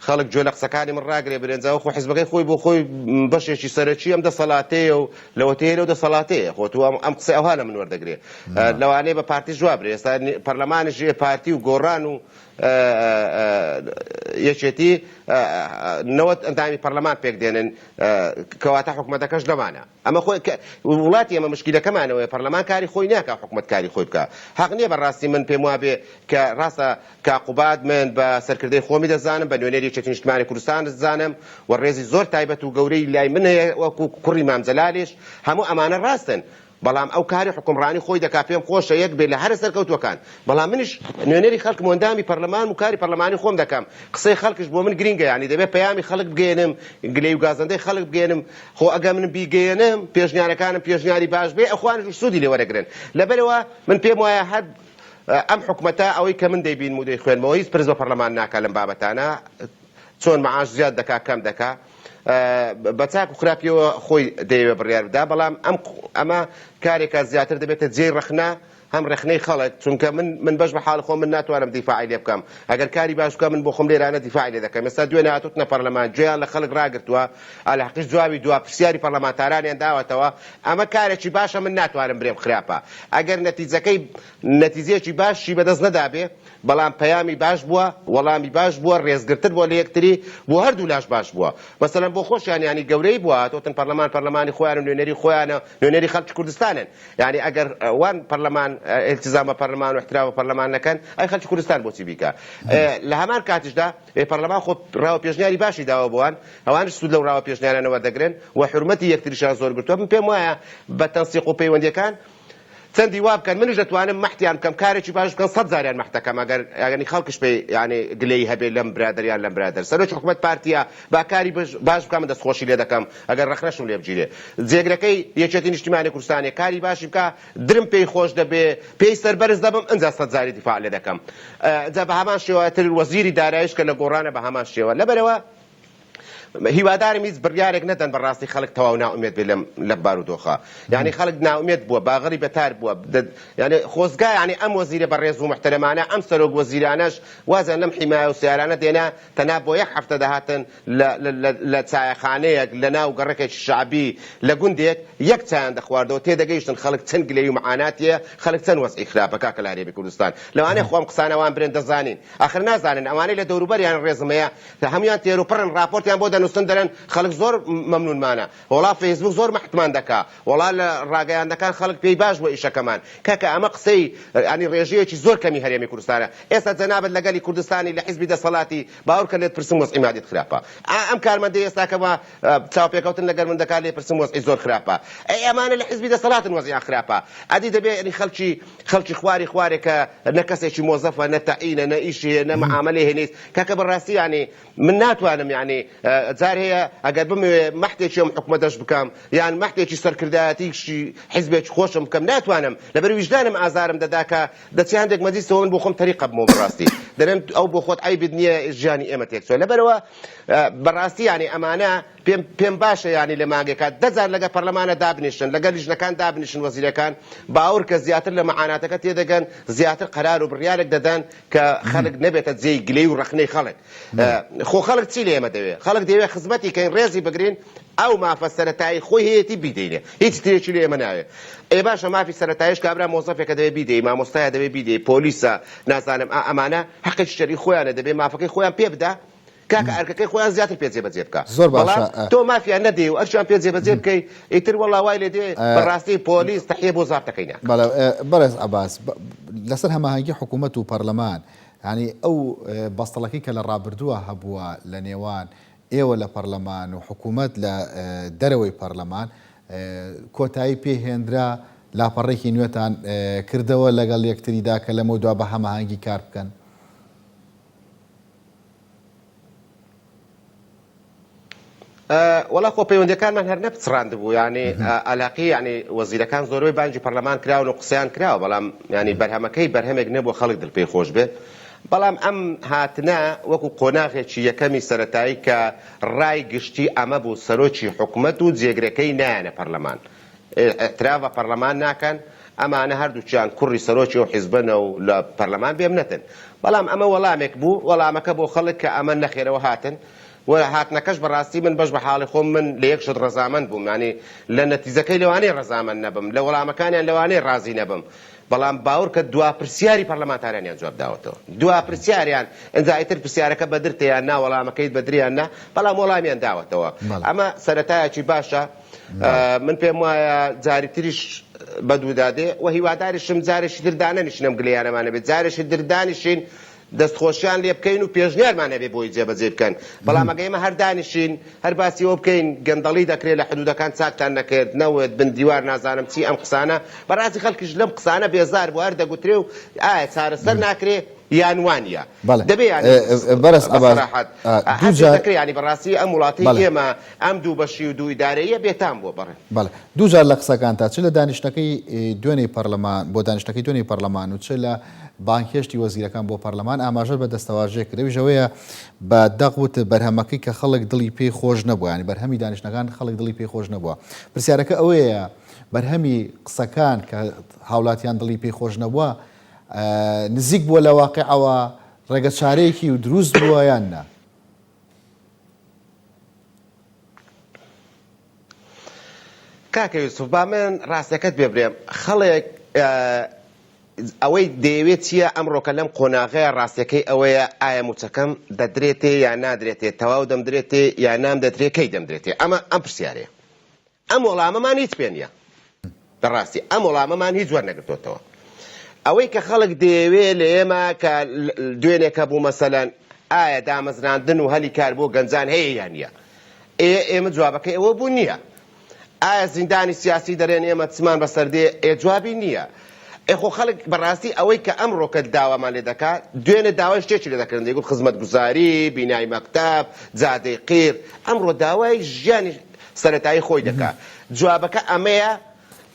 خەڵک گوێ لە قسەکانی من ڕاگرێ برێنجاوە خۆ حزبەکەی خۆی بۆ خۆی بەشێکی سەرەکی ئەم دەسەڵاتەیە و لەوەتەیە لەو دەسەڵاتەیە خۆ تو ئەم قسەی ئەوها لە من وەردەگرێ لەوانەیە بە پارتی جواب برێ ئێستا پەرلەمانیش پارتی و گۆڕان و یەکێتی 90 ئەندامی پەرلەمان پێک دێنن کەواتە حکومەتەکەش لەمانە ئەمە خۆی کە وڵاتی ئێمە مشکیلەکەمان ئەوەیە پەرلەمان کاری خۆی ناکا حکومەت کاری خۆی بکا حەق نییە بەڕاستی من پێم وابێ کە ڕاستە کاک قوباد من بە سەرکردەی خۆمی دەزانم بە نوێنەری یەکێتی نیشتمانی کوردستان دەزانم و ڕێزی زۆر تایبەت و گەورەی لای من هەیە وەکو کوڕی مام جەلالیش هەموو ئەمانە ڕاستن بەڵام ئەو کاری حوکمڕانی خۆی دەکا پێم خۆشە یەک بێ لە هەرە سەرکەوتووەکان بەڵام منیش نوێنەری خەڵکم و ئەندامی پەرلەمانم و کاری پەرلەمانی خۆم دەکەم قسەی خەڵکش بۆ من گرینگە یانی دەبێ پەیامی خەڵک بگەیەنم گلەی و گازەندەی خەڵک بگەیەنم خۆ ئەگەر من بیگەیەنم پێشنیارەکانم پێشنیاری باش بێ ئەخوانیش سوودی لێ وەرەگرن لەبەرئەوە من پێم وایە هەر ئەم حکومەتە ئەوەی کە من دەیبینم و دەیخوێنمەوە هیچ پرس بە پەرلەمان ناکا لەم بابەتانە چۆن معاش زیاد دەکا کەم دەکا بە چاک و خراپیەوە خۆی دەیەوێ بڕیار بدا بەڵام ئەم ئەمە کارێکە زیاتر دەبێتە جێی ڕەخنە. هەم ڕەخنەی خەڵک، چونکە من من بەش بە حاڵ خۆم من ناتوانم دیفاعی لێ بکەم، ئەگەر کاری باش بکا من بۆ خۆم لێرانە دیفاعی لێ دەکەم، ئێستا دوێنێ هاتووتنە پەرلەمان گوێیان لە خەڵک ڕاگرتووە، ئەلحەقیش جوابی دوا پرسیاری پەرلەمانتارانیان داوەتەوە، ئەمە کارێکی باشە من ناتوانم برێم خراپە، ئەگەر نەتیجەکەی نەتیجەیەکی باشی بەدەست نەدابێ، بەڵام پەیامی باش بووە، وەڵامی باش بووە، ڕێزگرتن بووە لە یەکتری، بۆ هەردوو لاش باش بووە. مەسەلەن بۆ خۆشیان یانی گەورەی بووە، هاتووتن پەرلەمان پەرلەمانی خۆیان و نوێنەری خۆیانە، نوێنەری خەڵکی کوردستانن. یانی ئەگەر وان پەرلەمان ئیلتیزام بە پەرلەمان و ئیحترام بە پەرلەمان نەکەن، ئەی خەڵکی کوردستان بۆچی بیکا؟ لە هەمان کاتیشدا پەرلەمان خۆ ڕاو پێشنیاری باشی داوە بۆوان، ئەوانیش سوود لەو ڕاو پێشنیارانە وەردەگرن و حورمەتی یەکتریشیان زۆر گرتووە. من پێم وایە بە تەنسیق و پەیوەندییەکان چەندی وا بکەن منیش دەتوانم مەحتیان بکەم کارێکی باش بکەن سەد جاریان مەحتەکەم ئەگەر یانی خەڵکش پێی یانی گلەیی هەبێ لەم برادەر یان لەم برادەر سەرۆکی حکومەت پارتیە با کاری باش بکا من دەستخۆشی لێ دەکەم ئەگەر ڕەخنەشم لێ بگیرێ جێگرەکەی یەکێتی نیشتیمانی کوردستانێ کاری باشی بکا درم پێی خۆش دەبێ پێی سەربەرز دەبم ئنجا سەد جاری دیفاع لێ دەکەم جا بە هەمان شێوە تر وەزیری دارایش کە لە گۆڕانە بە هەمان شێوە لەبەرەوە هیوادارم هیچ بڕیارێک نەدەن بەڕاستی خەڵک تەواو نائومێد بێ لەم لەم بارودۆخە یعنی خەڵک نائومێد بووە باغڕی بەتار بووە یعنی خۆزگا یعنی ئەم وەزیرە بەڕێز و محتەرەمانە ئەم سەرۆک وەزیرانەش وازیان لەم حیمایە و سیارانە دێنا تەنها بۆ یەک هەفتە دەهاتن لە چایەخانەیەک لە ناو گەڕەکێکی شەعبی لە گوندێک یەک چایان دەخواردەوە تێدەگەیشتن خەڵک چەند گلەیی و معاناتیە خەڵک چەند وەزعی خراپە کاکە لە هەرێمی کوردستان لەوانەیە خۆ ئەم قسانە وان برێن دەزانین ئاخر نازانن ئەوانەی لە دەوروبەریان ڕێزم هەیە هەموویان تێر و پڕن ڕاپۆرتیان بۆ دەنووسن دەرێن خەڵک زۆر مەمنونمانە وەڵا فەیسبوک زۆر مەحتمان دەکا وەڵا لە ڕاگەیاندەکان خەڵک پێی باش بووە ئیشەکەمان کاکە ئەمە قسەی ینی ڕێژەیەکی زۆر کەمی هەرێمی کوردستانە ئێستا جەنابت لەگەلی کوردستانی لە حیزبی دەسەڵاتی باوەڕکە لێت پرسم وەزعی مادیت خراپە ئا ئەم کارمەندەی ئێستا کە بە چاوپێکەوتن لەگەر من دەکات لێ پرسم وەزعی زۆر خراپە ئەی ئەمانە لە حیزبی دەسەڵاتن وەزعیان خراپە ئەدی دەبێ ینی خەڵکی خەڵکی خواری خوارێ کە نە کەسێکی مۆزەفە نە تەعینە نە ئیشی هەیە نە معامەلەی هەیە نیست کاکە بەڕاستی یانی من ناتوانم یانی جار هەیە ئەگەر بمەوێ مەحتێکی ئەم حکومەتەش بکەم یان مەحتێکی سەرکردایەتیشی حیزبێکی خۆشم بکەم ناتوانم لەبەر ویژدانم ئازارم دەدا کە دەچێ هەندێک مەجلیسەوە من بۆ خۆم تەریقە بمەوە بەڕاستی دەرێم ئەو بۆ خۆت عەیبت نییە ژیانی ئێمە تێکچوە لەبەرەوە بەڕاستی یانی ئەمانە پێم پێم باشە یانی لە مانگێکا دە جار لەگە پەرلەمانە دابنیشن لەگەر لیژنەکان دابنیشن وەزیرەکان باوەڕکە زیاتر لە مەعاناتەکە تێدەگەن زیاتر قەرار و بڕیارێک دەدەن کە خەڵک نەبێتە جێی گلەی و ڕەخنەی خەڵک خۆ خەڵک چی لە ئێمە دەوێ خەڵک دەیەوێ خزمەتی کەین ڕێزی بگرین ئەو مافە سەرەتایی خۆی هەیەتی بیدەینێ هیچ ترێکی لە ئێمە ناوێ ئێ باشە مافی سەرەتاییش کابرا مۆزەفێکە دەوێ بیدەی مامۆستایە دەوێ بیدەی پۆلیسە نازانم ئا ئەمانە حەقێکی شەرعی خۆیانە دەبێ مافەکەی خۆیان پێ بدا کاکە ئەرکەکەی خۆیان زیاتر پێ جێبەجێ بکە زۆر باشە بەڵام تۆ مافیان نەدەی و ئەرکیان پێ جێبەجێ بکەی ئیتر وەڵا وای لێ دێ بەڕاستی پۆلیس تەحیە بۆ زابتەکەی ناکا. بەڵێ بەڕێز عەباس لەسەر هەماهەنگی حکوومەت و پەرلەمان یانی ئەو بەستەڵەکەی کە لە ڕابردووە هەبووە لە نێوان ئێوە لە پەرلەمان و حکوومەت لە دەرەوەی پەرلەمان کۆتایی پێ هێنرا لاپەڕێکی نوێتان کردەوە لەگەڵ یەکتریدا کە لەمەودوا بە هەماهەنگی کار بکەن؟ وەڵا خۆ پەیوەندیەکانمان هەر نەپچڕاندبوو یانی ئەلاقی یانی وەزیرەکان زۆربەی بانگی پەرلەمان کراون و قسەیان کراوە بەڵام یانی بەرهەمەکەی بەرهەمێک نەبوو خەڵک دڵ پێی خۆش بێت بەڵام ئەم هاتنە وەکو قۆناغێکی یەکەمی سەتایی کە ڕای گشتی ئەمە بوو سەرۆکی حکومەت و جێگرەکەی نایەنە پەرلەمان ئیعتراف بە پەرلەمان ناکەن، ئەمانە هەردووکیان کوڕی سەرۆکی ئەو حیزبەنە و لە پەرلەمان بێمنەتن. بەڵام ئەمە وەڵامێک بوو، وەڵامەکە بۆ خەڵک کە ئەمە نەخێرەوە هاتن و هاتنەکەش بەڕاستی من بەش بە حاڵی خۆم من لە یەک شت ڕەزامەند بووم، یانی لە نەتیجەکەی لەوانەیە ڕەزامەند نەبم، لە وەڵامەکانیان لەوانەیە ڕازی نەبم، بەڵام باوڕکە دوا پرسیاری پەرلەمانتارانیان جواب داوەتەوە. دوا پرسیاریان، ئینجا ئیتر پرسیارەکە بەدرتە یان نا، وەڵامەکەیت بەدرە یان نا، بەڵام وەڵامیان داوەتەوە. ئەمە سەرەتایەکی باشە. من پێم وایە جاری تریش بەدوودا دێ و هیواداریشم جارێکی تر دانەنیشین ئەم گلەیانەمان نەبێت جارێکی تر دانیشین دەستخۆشیان لێ بکەین و پێشنیارمان هەبێ بۆی جێبەجێ بکەن بەڵام ئەگە ئێمە هەر دانیشین هەر باسی ئەوە بکەین گەندەڵی دەکرێت لە حدودەکان چاکتان نەکرد نەوت بن دیوار نازانم چی ئەم قسانە بەڕاستی خەڵکیش لەم قسانە بێزار بوو هەر دەگوترێ و ئایا چارەسەر ناکرێ. یان وانە بەڵێ دەبێ یانی بەرز بە عەباس سەراحەت دوو هەستێک جار دەکرێ یانی بەڕاستی ئەم وڵاتەی بەڵێ ئێمە ئەم دوو بەشی و دوو ئیدارەییە بێتام بووە بەڕێ. بەڵێ دوو جار لە قسەکانتا چ لە دانیشتنەکەی دوێنێی پەرلەمان بۆ دانیشتنەکەی دوێنێی پەرلەمان و چ لە بانگهێشتی وەزیرەکان بۆ پەرلەمان ئاماژەت بە دەستەواژەیەک کرد ئەویش ئەوەیە بە دەق وتت بەرهەمەکەی کە خەڵک دڵی پێی خۆش نەبووە یانی بەرهەمی دانیشتنەکان خەڵک دڵی پێی خۆش نەبووە پرسیارەکە ئەوەیە بەرهەمی قسەکان کە هاوڵاتیان دڵی پێی خۆش نەبووە نزیک بووە لە واقیعەوە ڕێگە چارەیەکی و دروست بووە یان نا؟ کاکە یوسف با من ڕاستەکەت پێ برێم خەڵێک ئەوەی دەیەوێت چییە ئەمڕۆکە لەم قۆناغەیە ڕاستەکەی ئەوەیە ئایا موچەکەم دەدرێتێ یا نادرێتێ تەواو دەمدرێتێ یا نام دەدرێ کەی دەمدرێتێ ئەمە ئەم پرسیارەیە ئەم وەڵامەمان هیچ پێ نییە. لە ڕاستی ئەم وەڵامەمان هیچ وەرنەگرتۆتەوە. ئەوەی کە خەڵک دەیەوێ لە ئێمە کە دوێنێکە بوو مەسەلەن ئایا دامەزراندن و هەلی کار بۆ گەنجان هەیە یان نییە؟ ئێ ئێمە جوابەکەی ئەوە بوو نییە. ئایا زیندانی سیاسی دەرێن ئێمە چمان بەسەر دێ؟ ئێ جوابی نییە. ئێ خۆ خەڵک بەڕاستی ئەوەی کە ئەمڕۆکە داوامان لێ دەکا، دوێنێ داوای شتێکی لێ دەکردن، دەیگوت خزمەتگوزاری، بینای مەکتەب، جادەی قیر، ئەمڕۆ داوای ژیانی سەرەتایی خۆی دەکا. جوابەکە ئەمەیە،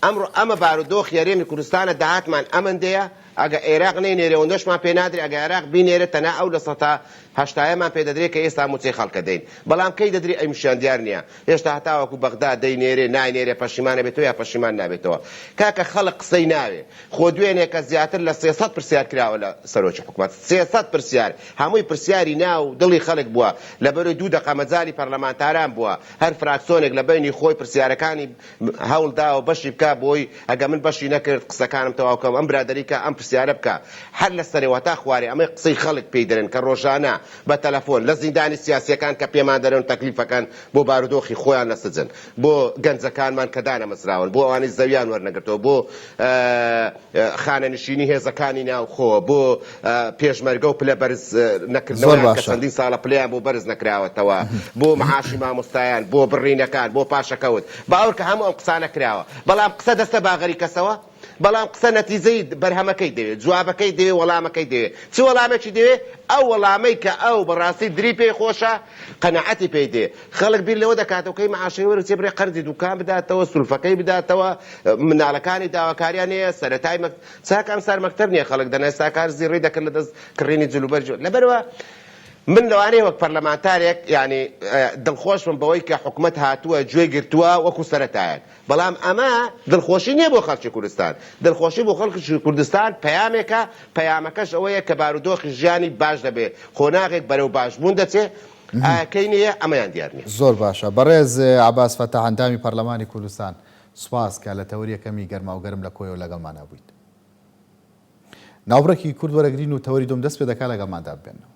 ئەمڕۆ ئەمە بارودۆخی هەرێمی کوردستانە، داهاتمان ئەمەندەیە، ئەگە عێراق نەینێرێ ئەوەندەشمان پێ نادرێ، ئەگە عێراق بینێرێ تەنها ئەو 80%ەمان پێ دەدرێ کە ئێستا مووچەی خەڵکە دەین، بەڵام کەی دەدرێ ئەمیشیان دیار نییە، هێشتا هەتاوەکو بەغدا دەینێرێ ناینێرێ پەشیمان ئەبێتەوە یا پەشیمان نابێتەوە. کاکە خەڵک قسەی ناوێ. خۆ دوێنێکە زیاتر لە 300 پرسیار کراوە لە سەرۆکی حکومەت، 300 پرسیار، هەمووی پرسیاری ناو دڵی خەڵک بووە، لەبەرەی دوو دەقە مەجالی پەرلەمانتاران بووە، هەر فراکسۆنێک لە بەینی خۆی پرسیارەکانی هەوڵ داوە بەشی بکا بۆی ئەگە من بەشی نەکرد قسەکانم تەواو کەم ئەم برادەری کە ئەم پرسیارە بکا هەر لە سەرێ وەتا خوارێ ئەمەی قسەی خەڵک پێی دەرێن کە ڕۆژانە بە تەلەفۆن لە زیندانی سیاسیەکان کە پێمان دەرێن تەکلیفەکەن بۆ بارودۆخی خۆیان لە سجن بۆ گەنجەکانمان کە دانەمەزراون بۆ ئەوانەی زەویان وەرنەگرتەوە بۆ خانەنشینی هێزەکانی ناوخۆ بۆ پێشمەرگە و پلە بەرز نەکردنەوەیان کە چەندین ساڵە پلەیان بۆ بەرز نەکراوەتەوە بۆ معاشی مامۆستایان بۆ بڕینەکان بۆ پاشەکەوت باوەڕکە هەموو ئەم قسانە کراوە بەڵام قسە دەستە باغەری کەسەوە بەڵام قسە نەتیجەی بەرهەمەکەی دەوێت جوابەکەی دەوێت وەڵامەکەی دەوێت چ وەڵامێکی دەوێت ئەو وەڵامەی کە ئەو بەڕاستی دری پێی خۆشە قەناعەتی پێی دێ خەڵک بیر لەوە دەکاتەوە کەی معاشەکەی وەرگرێ بڕێ قەرزی دوکان بداتەوە سولفەکەی بداتەوە مناڵەکانی داواکاریان هەیە سەرەتای مەک چاک ئەمسار مەکتەب نییە خەڵک دەنا ئێستا کار زیڕی دەکرد لە دەست کڕینی جلوبەرگ لەبەرەوە من لەوانەیە وەک پەرلەمانتارێک یعنی دڵخۆش بم بەوەی کە حکومەت هاتووە گوێی گرتووە وەکو سەرەتایەک بەڵام ئەمە دڵخۆشی نییە بۆ خەڵکی کوردستان دڵخۆشی بۆ خەڵکی کوردستان پەیامێکە پەیامەکەش ئەوەیە کە بارودۆخی ژیانی باش دەبێ قۆناغێک بەرەو باشبوون دەچێ ئایا کەی نییە ئەمەیان دیار نییە. زۆر باشە بەڕێز عەباس فەتاح ئەندامی پەرلەمانی کوردستان سوپاس کە لە تەوەری یەکەمی گەرماوگەرم لە کۆیەوە لەگەڵمانا بوویت. ناوبڕێکی کورت وەرەگرین و تەوەری دووەم دەست پێ دەکات لەگەڵماندا ببێنەوە.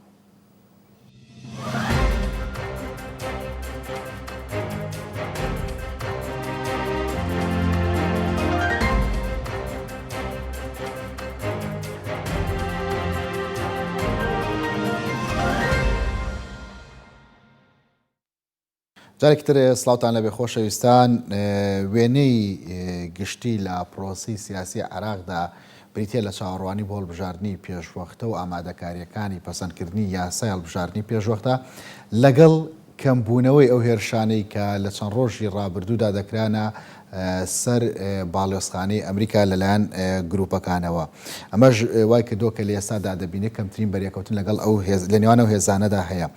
جارێکی تر سڵاوتان لەبێ خۆشەویستان وێنەی گشتی لە پرۆسی سیاسی عێراقدا بریتە لە چاوەڕوانی بۆ هەڵبژاردنی پێشوەختە و ئامادەکاریەکانی پەسەندکردنی یاسای هەڵبژاردنی پێشوەختە لەگەڵ کەمبوونەوەی ئەو هێرشانەی کە لە چەند ڕۆژی ڕابردوودا دەکرانە سەر باڵیۆزخانەی ئەمریکا لەلایەن گروپەکانەوە. ئەمەش وای کردووە کە لە ئێستادا دەبینێت کەمترین بەریەکەوتن لەگەڵ ئەو هێز لە نێوان ئەو هێزانەدا هەیە.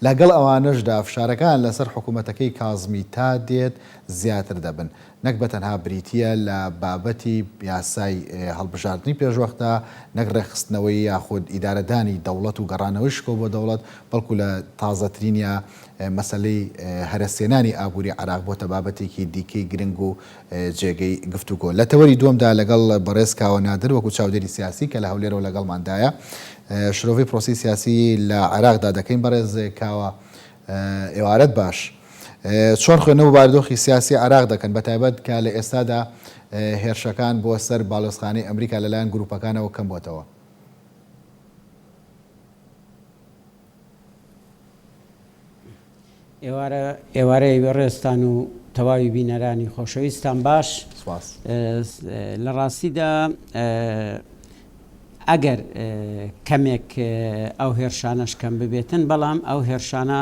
لەگەڵ ئەوانەشدا فشارەکان لەسەر حکوومەتەکەی کازمی تا دێت زیاتر دەبن. نەک بە تەنها بریتییە لە بابەتی یاسای هەڵبژاردنی پێشوەختە، نەک ڕێکخستنەوەی یاخود ئیدارەدانی دەوڵەت و گەڕانەوەی شکۆ بۆ دەوڵەت، بەڵکو لە تازەترینیا مەسەلەی هەرەسهێنانی ئابووری عێراق بۆتە بابەتێکی دیکەی گرنگ و جێگەی گفتوگۆ. لە تەوەری دووەمدا لەگەڵ بەڕێز کاوە نادر وەکو چاودێری سیاسی کە لە هەولێرەوە لەگەڵماندایە شرۆڤەی پرۆسەی سیاسی لە عێراقدا دەکەین. بەڕێز کاوە ئێوارەت باش. چۆن خوێندنەوە بۆ بارودۆخی سیاسی عێراق دەکەن بەتایبەت کە لە ئێستادا هێرشەکان بۆ سەر باڵیۆزخانەی ئەمریکا لەلایەن گروپەکانەوە کەمبووەتەوە؟ ئێوارە ئێوارەی بەڕێزتان و تەواوی بینەرانی خۆشەویستان باش. سپاس. لە ڕاستیدا. ئەگەر کەمێک ئەو هێرشانەش کەم ببێتن، بەڵام ئەو هێرشانە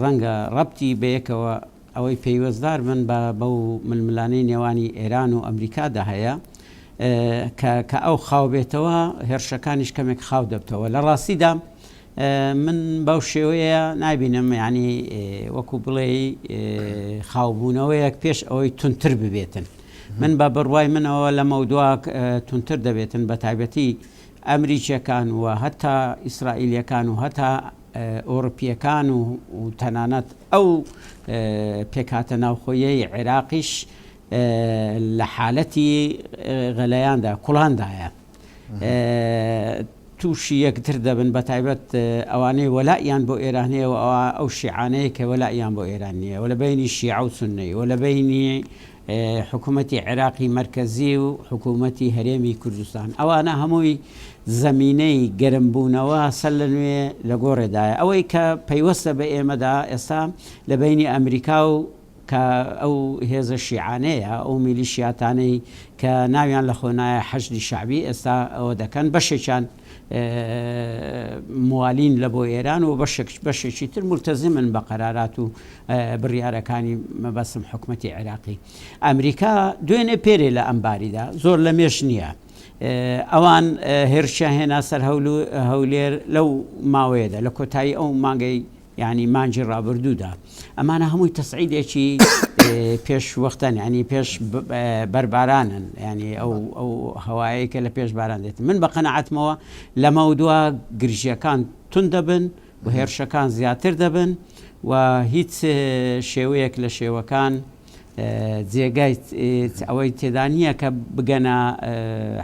ڕەنگە ڕەبتی بەیەکەوە ئەوەی پەیوەستدار بن بە بەو ململانێی نێوانی ئێران و ئەمریکادا هەیە کە کە ئەو خاو بێتەوە هێرشەکانیش کەمێک خاو دەبتەوە. لە ڕاستیدا من بەو شێوەیە نابینم یعنی وەکو بڵێی خاوبوونەوەیەک پێش ئەوەی تونتر ببێتن. من بە بڕوای منەوە لەمەودوا توندتر دەبێتن بە تایبەتی ئەمریکیەکان و هەتا ئیسرائیلیەکان و هەتا ئۆڕپیەکان و تەنانەت ئەو پێکهاتە ناوخۆیەی عێراقیش لە حالەتی غەلەیاندا کوڵاندایە. تووشی یەکتر دەبن بە تایبەت ئەوانەی وەلائیان بۆ ئێران هەیە و ئەو شیعانەیە کە وەلائیان بۆ ئێران نییە و لە بەینی شیعە و سوننەی و لە بەینی حکوومەتی عێراقی مەرکەزی و حکوومەتی هەرێمی کوردستان ئەوانە هەمووی زەمینەی گەرمبوونەوە سەر لە نوێ لە گۆڕێدایە ئەوەی کە پەیوەستە بە ئێمەدا ئێستا لە بەینی ئەمریکا و کە ئەو هێزە شیعانەیە، ئەو میلیشیاتانەی کە ناویان لە خۆ نایە حەشدی شەعبی ئێستا ئەوە دەکەن، بەشێکیان موالین لە بۆ ئێران و بەشێک بەشێکی تر مولتەزمن بە قەرارات و بڕیارەکانی مەبەستم حکومەتی عێراقی. ئەمریکا دوێنێ پێرێ لە ئەمباریدا زۆر لە مێژ نییە. ئەوان هێرشیان هێنا سەر هەولێر لەو ماوەیەدا لە کۆتایی ئەو مانگەی یانی مانگی ڕابردوودا ئەمانە هەمووی تەسعیدێکی پێش وەختەن ینی پێش بەربارانن ینی ئەو ئەو هەوایەی کە لە پێش باران دێت من بە قەنەعەتمەوە لەمە و دوا گرژیەکان تون دەبن و هێرشەکان زیاتر دەبن و هیچ شێوەیەک لە شێوەکان جێگای ئەوەی تێدا نییە کە بگەنە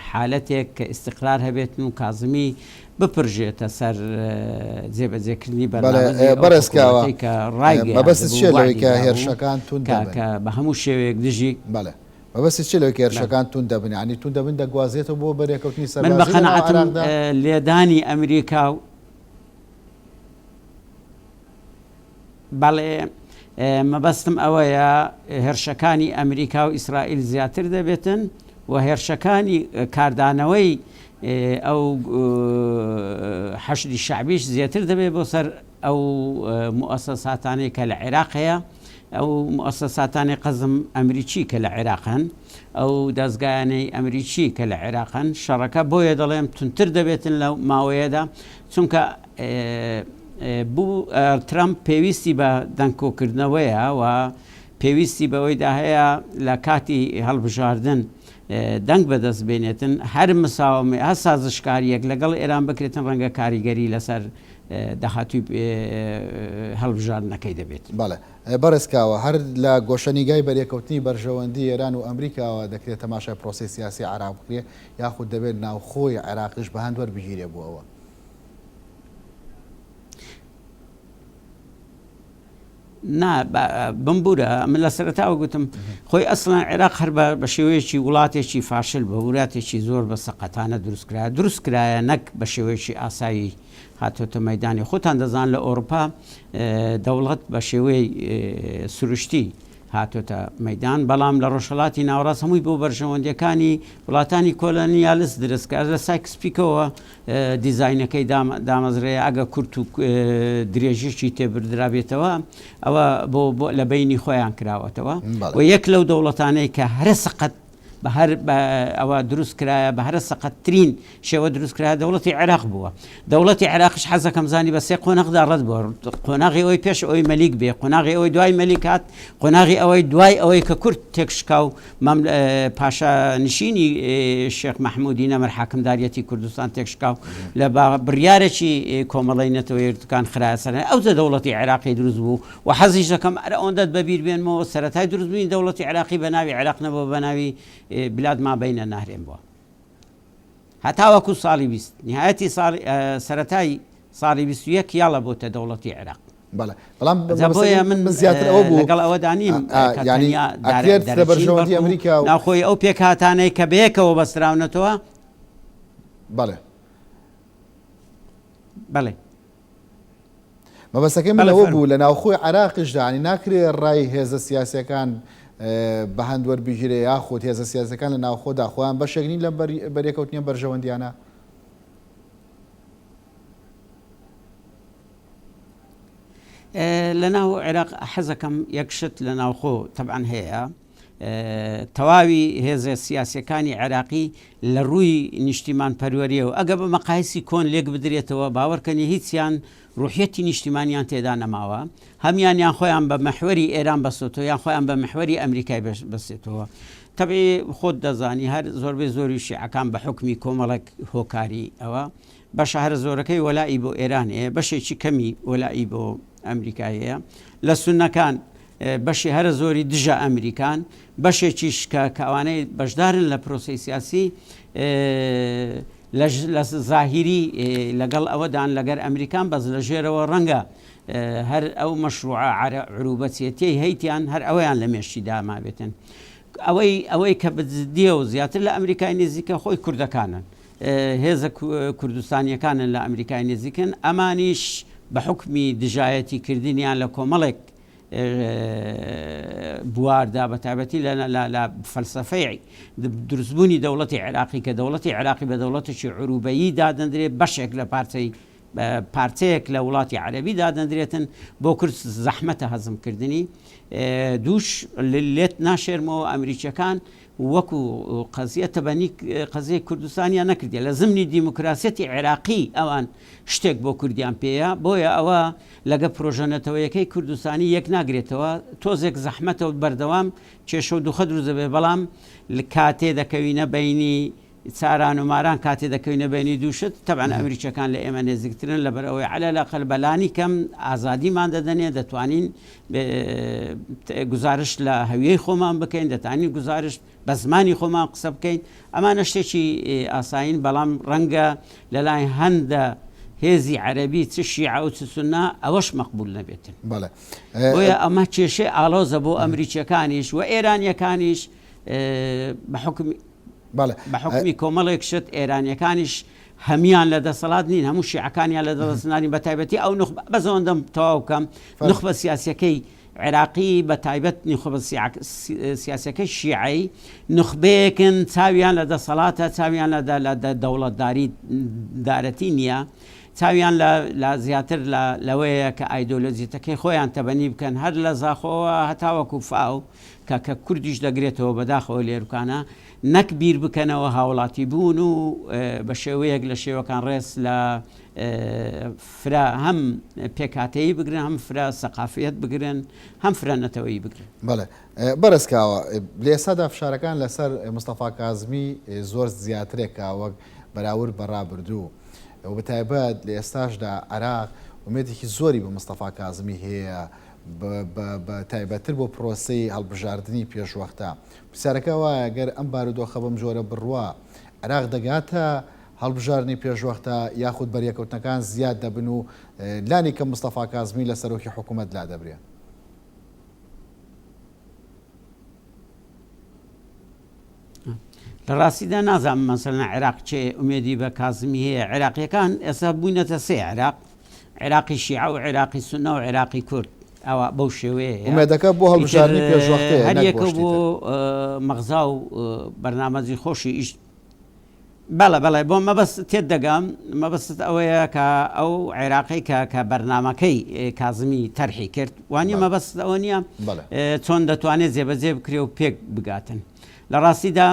حالەتێک کە ئیستقرار هەبێتن و کازمی بپرژێتە سەر جێبەجێکردنی بەرنامەی ئەو بەڕێز کاوە حکوومەتەی کە ڕایگەیاندبوو مەبەستت چییە لەوەی وەعدی کە دابوو هێرشەکان توند کە دەبن؟ کە بە هەموو شێوەیەک دژی بەڵێ مەبەستت چییە لەوەی کە بەڵێ. هێرشەکان توند دەبن؟ یانی توند دەبن دەگوازرێتەوە بۆ بەرێکەوتنی من بە سەربازی لەناو قەناعەتم عێراقدا؟ لێدانی ئەمریکا و بەڵێ مەبەستم ئەوەیە هێرشەکانی ئەمریکا و ئیسرائیل زیاتر دەبێتن و هێرشەکانی کاردانەوەی ئەو حەشدی شەعبیش زیاتر دەبێت بۆ سەر ئەو موئەسەساتانەی کە لە عێراق هەیە ئەو موئەسەساتانەی قەزم ئەمریکی کە لە عێراق هەن ئەو دەزگایانەی ئەمریکی کە لە عێراق هەن شەڕەکە بۆیە دەڵێم تونتر دەبێتن لەو ماوەیەدا چونکە بوو ترەمپ پێویستی بە دەنگ کۆکردنەوەیە و پێویستی بەوەیدا هەیە لە کاتی هەڵبژاردن دەنگ بەدەست بێنێتن هەر مساومێ هەر سازشکاریەک لەگەڵ ئێران بکرێتن ڕەنگە کاریگەری لەسەر داهاتووی هەڵبژاردنەکەی دەبێت. بەڵێ بەڕێز کاوە، هەر لە گۆشەنیگای بەرێکەوتنی بەرژەوەندی ئێران و ئەمریکاوە دەکرێت تەماشای پرۆسەی سیاسی عێراق بکرێت یاخود دەبێت ناوخۆی عێراقیش بەهەند وەربگیرێ بۆ ئەوە؟ نا بمبورە من لە سەرەتاوە گوتم خۆی ئەسڵەن عێراق هەر بە شێوەیەکی وڵاتێکی فاشل بە وراتێکی زۆر بە سەقەتانە دروست کرایە دروست کرایە نەک بە شێوەیەکی ئاسایی هاتۆتە مەدانی خۆتان دەزان لە ئەوروپا دەوڵەت بە شێوەی سروشتی هاتۆتە مەدان بەڵام لە ڕۆژهڵاتی ناوەڕاست هەمووی بۆ بەرژەوەندیەکانی وڵاتانی کۆلۆنیالست درست کرا لە سایکس پیکۆوە دیزاینەکەی دامەزرێ ئەگە کورت و درێژیشی تێبردرابێتەوە ئەوە بۆ بۆ لە بینی خۆیان کراوەتەوە و یەک لەو دەوڵەتانەی کە هەرە سەقەت بە هەر ئەوە دروست کرایە بە هەرە سەقەتترین شێوە دروست کرا دەوڵەتی عێراق بووە دەوڵەتی عێراقش حەزەکەم زانی بە سێ قۆناغدا ڕەت بووە قۆناغی ئەوەی پێش ئەوەی مەلیک بێ قۆناغی ئەوەی دوای مەلیک هات قۆناغی ئەوەی دوای ئەوەی کە کورد تێکشکا و پاشا نشینی شێخ مەحمودی نەمر حاکمداریەتی کوردستان تێکشکا و لە بڕیارێکی کۆمەڵەی نەتەوە یەکگرتووەکان خرایە سەر ئەوجە دەوڵەتی عێراقی دروست بوو و حەزیش دەکەم ئەرە ئەوەندەت بەبیر بێنمەوە سەرەتای دروست بوونی دەوڵەتی عێراقی بە ناوی عێراق نەبووە بە ناوی بلاد ما بین النهرین بووە هەتاوەکو ساڵی 20 نهایەتی ساڵی سەرەتای ساڵی 21 یاڵە بۆتە دەوڵەتی عێراق. بەڵێ بەڵام جا بۆیە من من زیاتر ئەوە بوو لەگەڵ ئەوەدا نیم کە یانی تەنیا ئەکرێت لە دەرەچین بەرژەوەندی بەڵکو ئەمریکا و ناوخۆی ئەو پێکهاتانەی کە بەیەکەوە بەستراونەتەوە بەڵێ بەڵێ مەبەستەکەی من بەڵێ ئەوە فەرموو. بوو لە ناوخۆی عێراقیشدا یانی ناکرێ ڕای هێزە سیاسیەکان بە هەند وەربگیرێ یاخود هێزە سیاسیەکان لە ناوخۆدا خۆیان بەشێک نین لەم بەرێکەوتنی ئەم بەرژەوەندیانە؟ لە ناو عێراق حەزەکەم یەک شت لە ناوخۆ تەبعەن هەیە تەواوی هێزە سیاسەکانی عێراقی لە ڕووی نیشتیمان پەروەریەوە ئەگە بە مەقایسی کۆن لێک بدرێتەوە باوەڕکەنی هیچیان ڕوحیەتی نیشتیمانیان تێدا نەماوە هەمیان یان خۆیان بە مەحوەری ئێران بەستۆتەوە یان خۆیان بە مەحوەری ئەمریکای بەستێتەوە تەبعی خۆت دەزانی هەر زۆربەی زۆری شیعەکان بە حوکمی کۆمەڵێک هۆکاری ئەوە بەشە هەرە زۆرەکەی وەلائی بۆ ئێران هەیە بەشێکی کەمی وەلائی بۆ ئەمریکای هەیە لە سوننەکان بەشی هەرە زۆری دژە ئەمریکان بەشێکیش کە کە ئەوانەی بەشدارن لە پرۆسەی سیاسی لە زاهیری لەگەڵ ئەوەدان لەگەر ئەمریکان بەس لە ژێرەوە ڕەنگە هەر ئەو مەشروعە عروبەچێتیەی هەیتیان هەر ئەوەیان لە مێشکیدا مابێتن ئەوەی ئەوەی کە بجدیە و زیاتر لە ئەمریکای نزیکە خۆی کوردەکانن هێزە کوردستانیەکانن لە ئەمریکای نزیکن ئەمانیش بە حکمی دژایەتی کردنیان لە کۆمەڵێک بواردا بە تایبەتی لە فەلسەفەی دروستبوونی دەوڵەتی عێراقی کە دەوڵەتی عێراقی بە دەوڵەتێکی عروبەیی دادەندرێ بەشێک لە پارچەی پارچەیەک لە وڵاتی عەرەبی دادەندرێتن بۆ کورد زەحمەتە هەزمکردنی دووش لێت ناشێرمەوە ئەمریکیەکان وەکو قەزیە تەبەنی قەزیەی کوردستانیان نەکردیە لە زمنی دیموکراسیەتی عێراقی ئەوان شتێک بۆ کوردیان پێیە بۆیە ئەوە لەگە پرۆژە نەتەوەیەکەی کوردستانی یەک ناگرێتەوە تۆزێک زەحمەتە و بەردەوام کێشە و دوخە دروست دەبێت بەڵام کاتێ دەکەوینە بەینی ساران و ماران کاتێ دەکەوینە بەینی دووشت تەبعەن ئەمریکیەکان لە ئێمە نێزیکترن لەبەر ئەوەی عەلە الاقل بەلانی کەم ئازادیمان دەدەنێ دەتوانین گوزارشت لە هەویەی خۆمان بکەین دەتانین گوزارشت بە زمانی خۆمان قسە بکەین ئەمانە شتێکی ئاسایین بەڵام ڕەنگە لەلای هەندە هێزی عەربی چ شیعە و چ سونە ئەوەش مەقبول نەبێتن بۆیە ئەمە کێشەی ئاڵۆزە بۆ ئەمریکیەکانیش و ئێرانیەکانیش بە حکومی بەڵێ. بە حوکمی کۆمەڵێک شت ئێرانیەکانیش هەموان لە دەسەڵات نین هەموو شیعەکانیان لە دەسەڵات نین بە تایبەتی ئەو نوخبە بەس ئەوەندەم تەواو بکەم نوخبە سیاسیەکەی عێراقی بە تایبەت نوخبە سیاسیەکەی شیعەی نوخبەیەکن چاویان لە دەسەڵاتە چاویان لە لە دەوڵەتداری دارەتی نییە چاویان لە لە زیاتر لە لەوەیە کە ئایدۆلۆجیتەکەی خۆیان تەبەنی بکەن هەر لە زاخۆوە هەتاوەکو فاو کە کە کوردیش دەگرێتەوە بەداخەوە لێروکانە نەک بیر بکەنەوە هاوڵاتی بوون و بە شێوەیەک لە شێوەکان ڕێز لە فرە هەم پێکهاتەیی بگرن هەم فرە سەقافیەت بگرن هەم فرە نەتەوەیی بگرن. بەڵێ بەڕێز کاوە لە ئێستادا فشارەکان لەسەر مستەفا کازمی زۆر زیاترێکە وەک بەراورد بە ڕابردوو و بەتایبەت لە ئێستاشدا عێراق ئومێدێکی زۆری بە مستەفا کازمی هەیە بە تایبەتتر بۆ پرۆسەی هەڵبژاردنی پێشوەختە. پرسیارەکە وایە گەر ئەم بارودۆخە بەم جۆرە بڕوا، عێراق دەگاتە هەڵبژاردنی پێشوەختە یاخود بەریەکەوتنەکان زیاد دەبن و لانی کەم مستەفا کازمی لە سەرۆکی حکومەت لادەبرێ؟ لە ڕاستیدا نازانم مەسەلەن عێراق چێ ئومێدی بە کازمی هەیە عێراقیەکان ئێستا بووینەتە سێ عێراق عێراقی شیعە و عێراقی سونە و عێراقی کورد ئەوە بەو شێوەیە ئومێدەکە بۆ هەڵبژاردنی پێشوەختەیە هەر یەکە بۆ مەغزا و بەرنامەجی خۆشی ئیش بەڵێ بەڵێ بۆ مەبەست تێت دەگەم مەبەستت ئەوەیە کە ئەو عێراقی کە کە بەرنمەکەی کازمی تەرحی کرد وانە مەبەست ئەوە نییە چۆن دەتوانێت جێبەجێ بکرێ و پێک بگاتن لە ڕاستیدا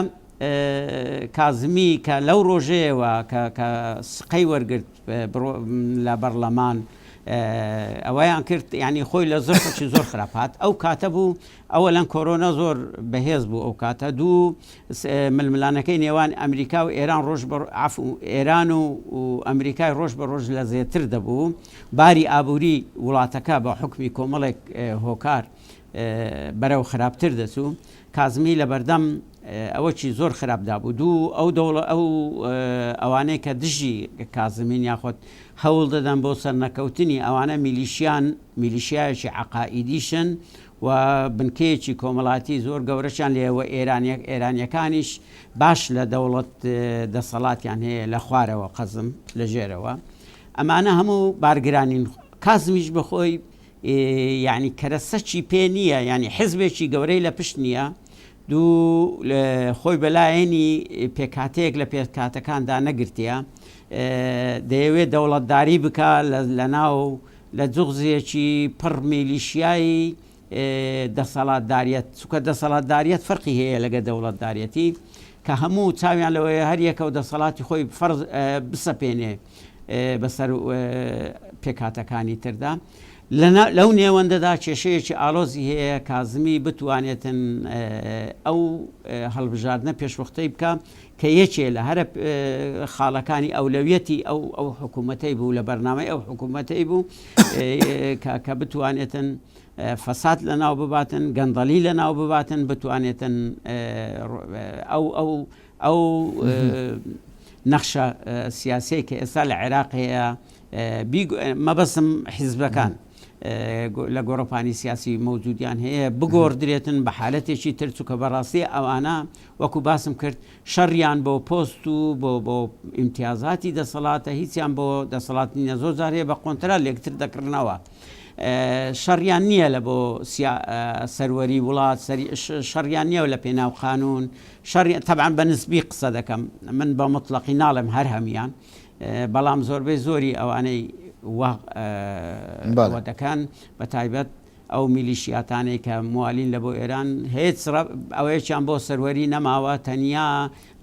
کازمی کە لەو ڕۆژەیەوە کە کە سقەی وەرگرت لە بەرلەمان ئەوەیان کرد ینی خۆی لە زۆرێکی زۆر خراپ هات ئەو کاتە بوو ئەوەلەن کۆرۆنا زۆر بەهێز بوو ئەو کاتە دوو ململانەکەی نێوان ئەمریکا و ئێران ڕۆژ بە عەفو ئێران و ئەمریکای ڕۆژ بە ڕۆژ لە زێتر دەبوو باری ئابووری وڵاتەکە بە حوکمی کۆمەڵێک هۆکار بەرەو خراپتر دەچوو کازمی لە بەردەم ئەوەکی زۆر خراپ دابوو دوو ئەو دەوڵە ئەو ئەوانەی کە دژی کازمین یاخود هەوڵ دەدەن بۆ سەرنەکەوتنی ئەوانە میلیشیان میلیشیایەکی عەقائیدیشن و بنکەیەکی کۆمەڵاتی زۆر گەورەشیان لێیە و ئێرانیەک ئێرانیەکانیش باش لە دەوڵەت دەسەڵاتیان هەیە لە خوارەوە قەزم لە ژێرەوە ئەمانە هەموو بارگرانین کازمیش بەخۆی یعنی کەرەسەکی پێ نییە یعنی حزبێکی گەورەی لە پشت نییە دوو خۆی بەلایەنی پێکهاتەیەک لە پێکهاتەکاندا نەگرتیە دەیەوێت دەوڵەتداری بکە لە ناو. لە جوغزێکی پڕ میلیشیای دەسەڵاتداریەت، چونکە دەسەڵاتداریەت فەرقی هەیە لەگە دەوڵەتداریەتی کە هەموو چاویان لەوەیە هەر یەکە و دەسەڵاتی خۆی فەرز بسەپێنێ بەسەر پێکهاتەکانی تردا. لەو نێوەندەدا کێشەیەکی ئاڵۆزی هەیە کازمی بتوانێتن ئەو هەڵبژاردنە پێشوەختەی بکا کە یەکێ لە هەرە خاڵەکانی ئەولەویەتی ئەو ئەو حکوومەتەی بوو لە بەرنامەی ئەو حکوومەتەی بوو کە بتوانێتن فەساد لە ناو بباتن گەندەڵی لە ناو بباتن بتوانێتن ئەو ئەو ئەو نەخشە سیاسەی کە ئێستا لە عێراق هەیە مەبەسم حیزبەکان لە گۆڕەپانی سیاسی مەوجودیان هەیە بگۆڕدرێتن بە حالەتێکی تر چونکە بەڕاستی ئەوانە وەکو باسم کرد شەڕیان بۆ پۆست و بۆ بۆ ئیمتیازاتی دەسەڵاتە هیچیان بۆ دەسەڵات نیە زۆر جار هەیە بە قۆنترا لێکتر دەکڕنەوە شەڕیان نییە لە بۆ سەروەری وڵات شەڕیان نییە لە پێناو قانون شەڕی تەبعەن بە نسبی قسە دەکەم من بە مطلقی ناڵێم هەر هەموان بەڵام زۆربەی زۆری ئەوانەی وا ئەوە دەکەن بە تایبەت ئەو میلیشیاتانەی کە موالین لە بۆ ئێران هیچ ئەوەیەکیان بۆ سەروەری نەماوە تەنیا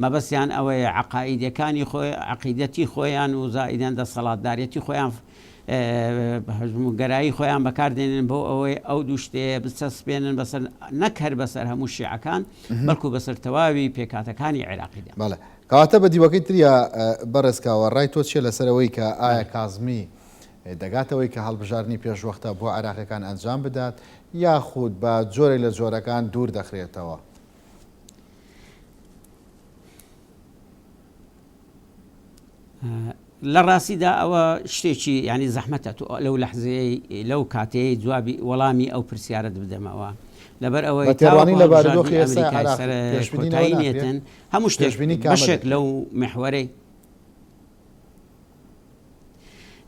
مەبەستیان ئەوەیە عقائیدەکانی خۆی عقیدەتی خۆیان و زائیدەن دەسەڵاتدارەتی خۆیان هەژموونگەرایی خۆیان بەکاردێنن بۆ ئەوەی ئەو دوو شتەیە بچەسپێنن بەسەر نەک هەر بەسەر هەموو شیعەکان بەڵکو بەسەر تەواوی پێکهاتەکانی عێراقیدا. بەڵێ. کەواتە بە دیوەکەی تریا بەڕێز کاوە ڕای تۆ چیە لەسەر ئەوەی کە ئایا کازمی دەگاتە ئەوەی کە هەڵبژاردنی پێشوەختە بۆ عێراقیەکان ئەنجام بدات یاخود بە جۆرێک لە جۆرەکان دوور دەخرێتەوە؟ لە ڕاستیدا ئەوە شتێکی یانی زەحمەتە تۆ لەو لەحزەیەی لەو کاتەیەی جوابی وەڵامی ئەو پرسیارەت بدەمەوە لەبەر ئەوەی بە تێڕوانین تاوەکو لە هەڵبژاردنی بارودۆخی ئێستای ئەمریکای عێراق سەر پێشبینی نەوە کۆتایی ناکرێ؟ نێتن هەموو شتێک پێشبینی کامە بەشێک دەکرێ؟ لەو میحوەرەی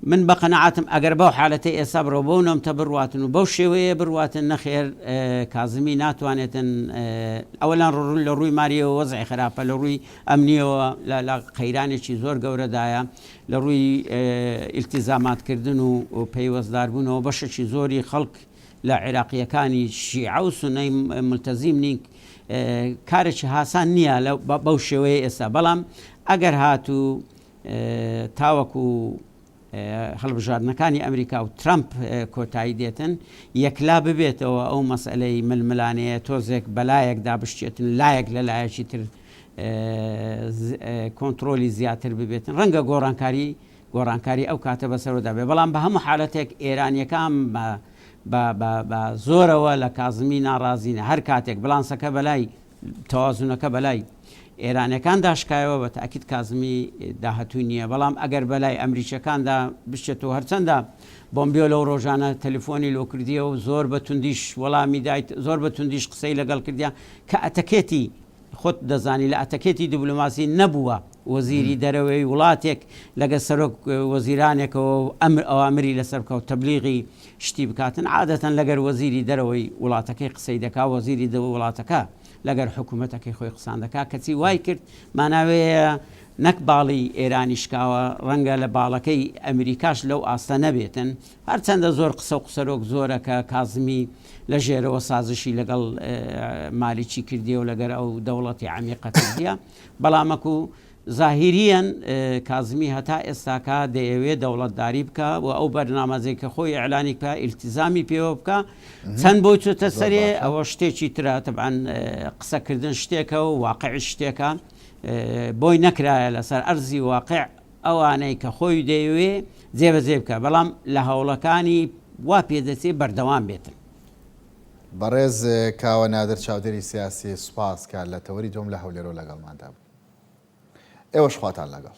من بە قەناعەتم ئەگەر بەو حالەتەی ئێستا بڕۆ بەو نەمتە بڕواتن و بەو شێوەیە بڕواتن نەخێر کازمی ناتوانێتن ئەوەلان ڕوون لە ڕووی ماریەوە وەزعی خراپە لە ڕووی ئەمنیەوە لە قەیرانێکی زۆر گەورەدایە لە ڕووی ئیلتیزاماتکردن و پەیوەستداربوونەوە بەشێکی زۆری خەڵک لە عێراقیەکانی شیعە و سونەی ملتەزیم نین کارێکی هاسان نییە بەو شێوەیە ئێستا بەڵام ئەگەر هاتوو تاوەکو هەڵبژاردنەکانی ئەمریکا و ترەمپ کۆتایی دێتن یەکلا ببێتەوە ئەو مەسئلەی ململانێیە تۆزێک بەلایەکدا بشچێتن لایەک لە لایەکی تر کۆنتترۆلی زیاتر ببێتن ڕەنگە گۆڕانکاری گۆڕانکاری ئەو کاتە بەسەردا بێ بەڵام بە هەموو حالەتێک ئێرانیەکان بە زۆرەوە لە کازمی ناڕازینە هەر کاتێک بلانسەکە بەلای تەوازونەکە بەلای ئێرانیەکاندا شکایەوە بە تاکید کازمی داهاتووی نییە بەڵام ئەگەر بەلای ئەمریکیەکاندا بشێتەوە هەرچەندە بۆمبیۆ لەو ڕۆژانە تەلەفۆنی لۆ کردیە و زۆر بە توندیش وەڵامی دایت زۆر بە توندیش قسەی لەگەڵ کردیا کە ئەتەکێتی خۆت دەزانی لە ئەتەکێتی دیبلۆماسی نەبووە وەزیری دەرەوەی وڵاتێک لەگە سەرۆک وەزیرانێکەوە و ئەمر ئەوامری لەسەر بکە و تەبلیغی شتی بکاتن عادەتەن لەگەر وەزیری دەرەوەی وڵاتەکەی قسەی دەکا وەزیری دەوەی وڵاتەکە لەگەر حکوومەتەکەی خۆی قسان دەکا کەچی وای کرد ماناوەیە نەک باڵی ئێرانی شکاوە ڕەنگە لە باڵەکەی ئەمریکاش لەو ئاستە نەبێتن هەرچەندە زۆر قسە و قسەرۆک زۆرە کە کازمی لە ژێرەوە سازشی لەگەڵ مالیکی کردیە و لەگەر ئەو دەوڵەتی عەمیقە کردیە بەڵامەکو زاهیریەن کازمی هەتا ئێستاکە دەیەوێ دەوڵەتداری بکا و ئەو بەرنامەزەی کە خۆی ئیعلانی بکا ئیلتیزامی پێوە بکا چەند بۆی چۆتە سەرێ ئەوە شتێکی ترە تەبعەن قسەکردن شتێکە و واقعیش شتێکە بۆی نەکرایە لەسەر ئەرزی واقع ئەوانەی کە خۆی دەیەوێ جێبەجێ بکا بەڵام لە هەوڵەکانی وا پێدەچێ بەردەوام بێتن. بەڕێز کاوە نادر چاودێری سیاسی سوپاس کە لە تەوەری دووەم لە هەولێرەوە لەگەڵماندا بووی. ئێوەش خواتان لەگەڵ.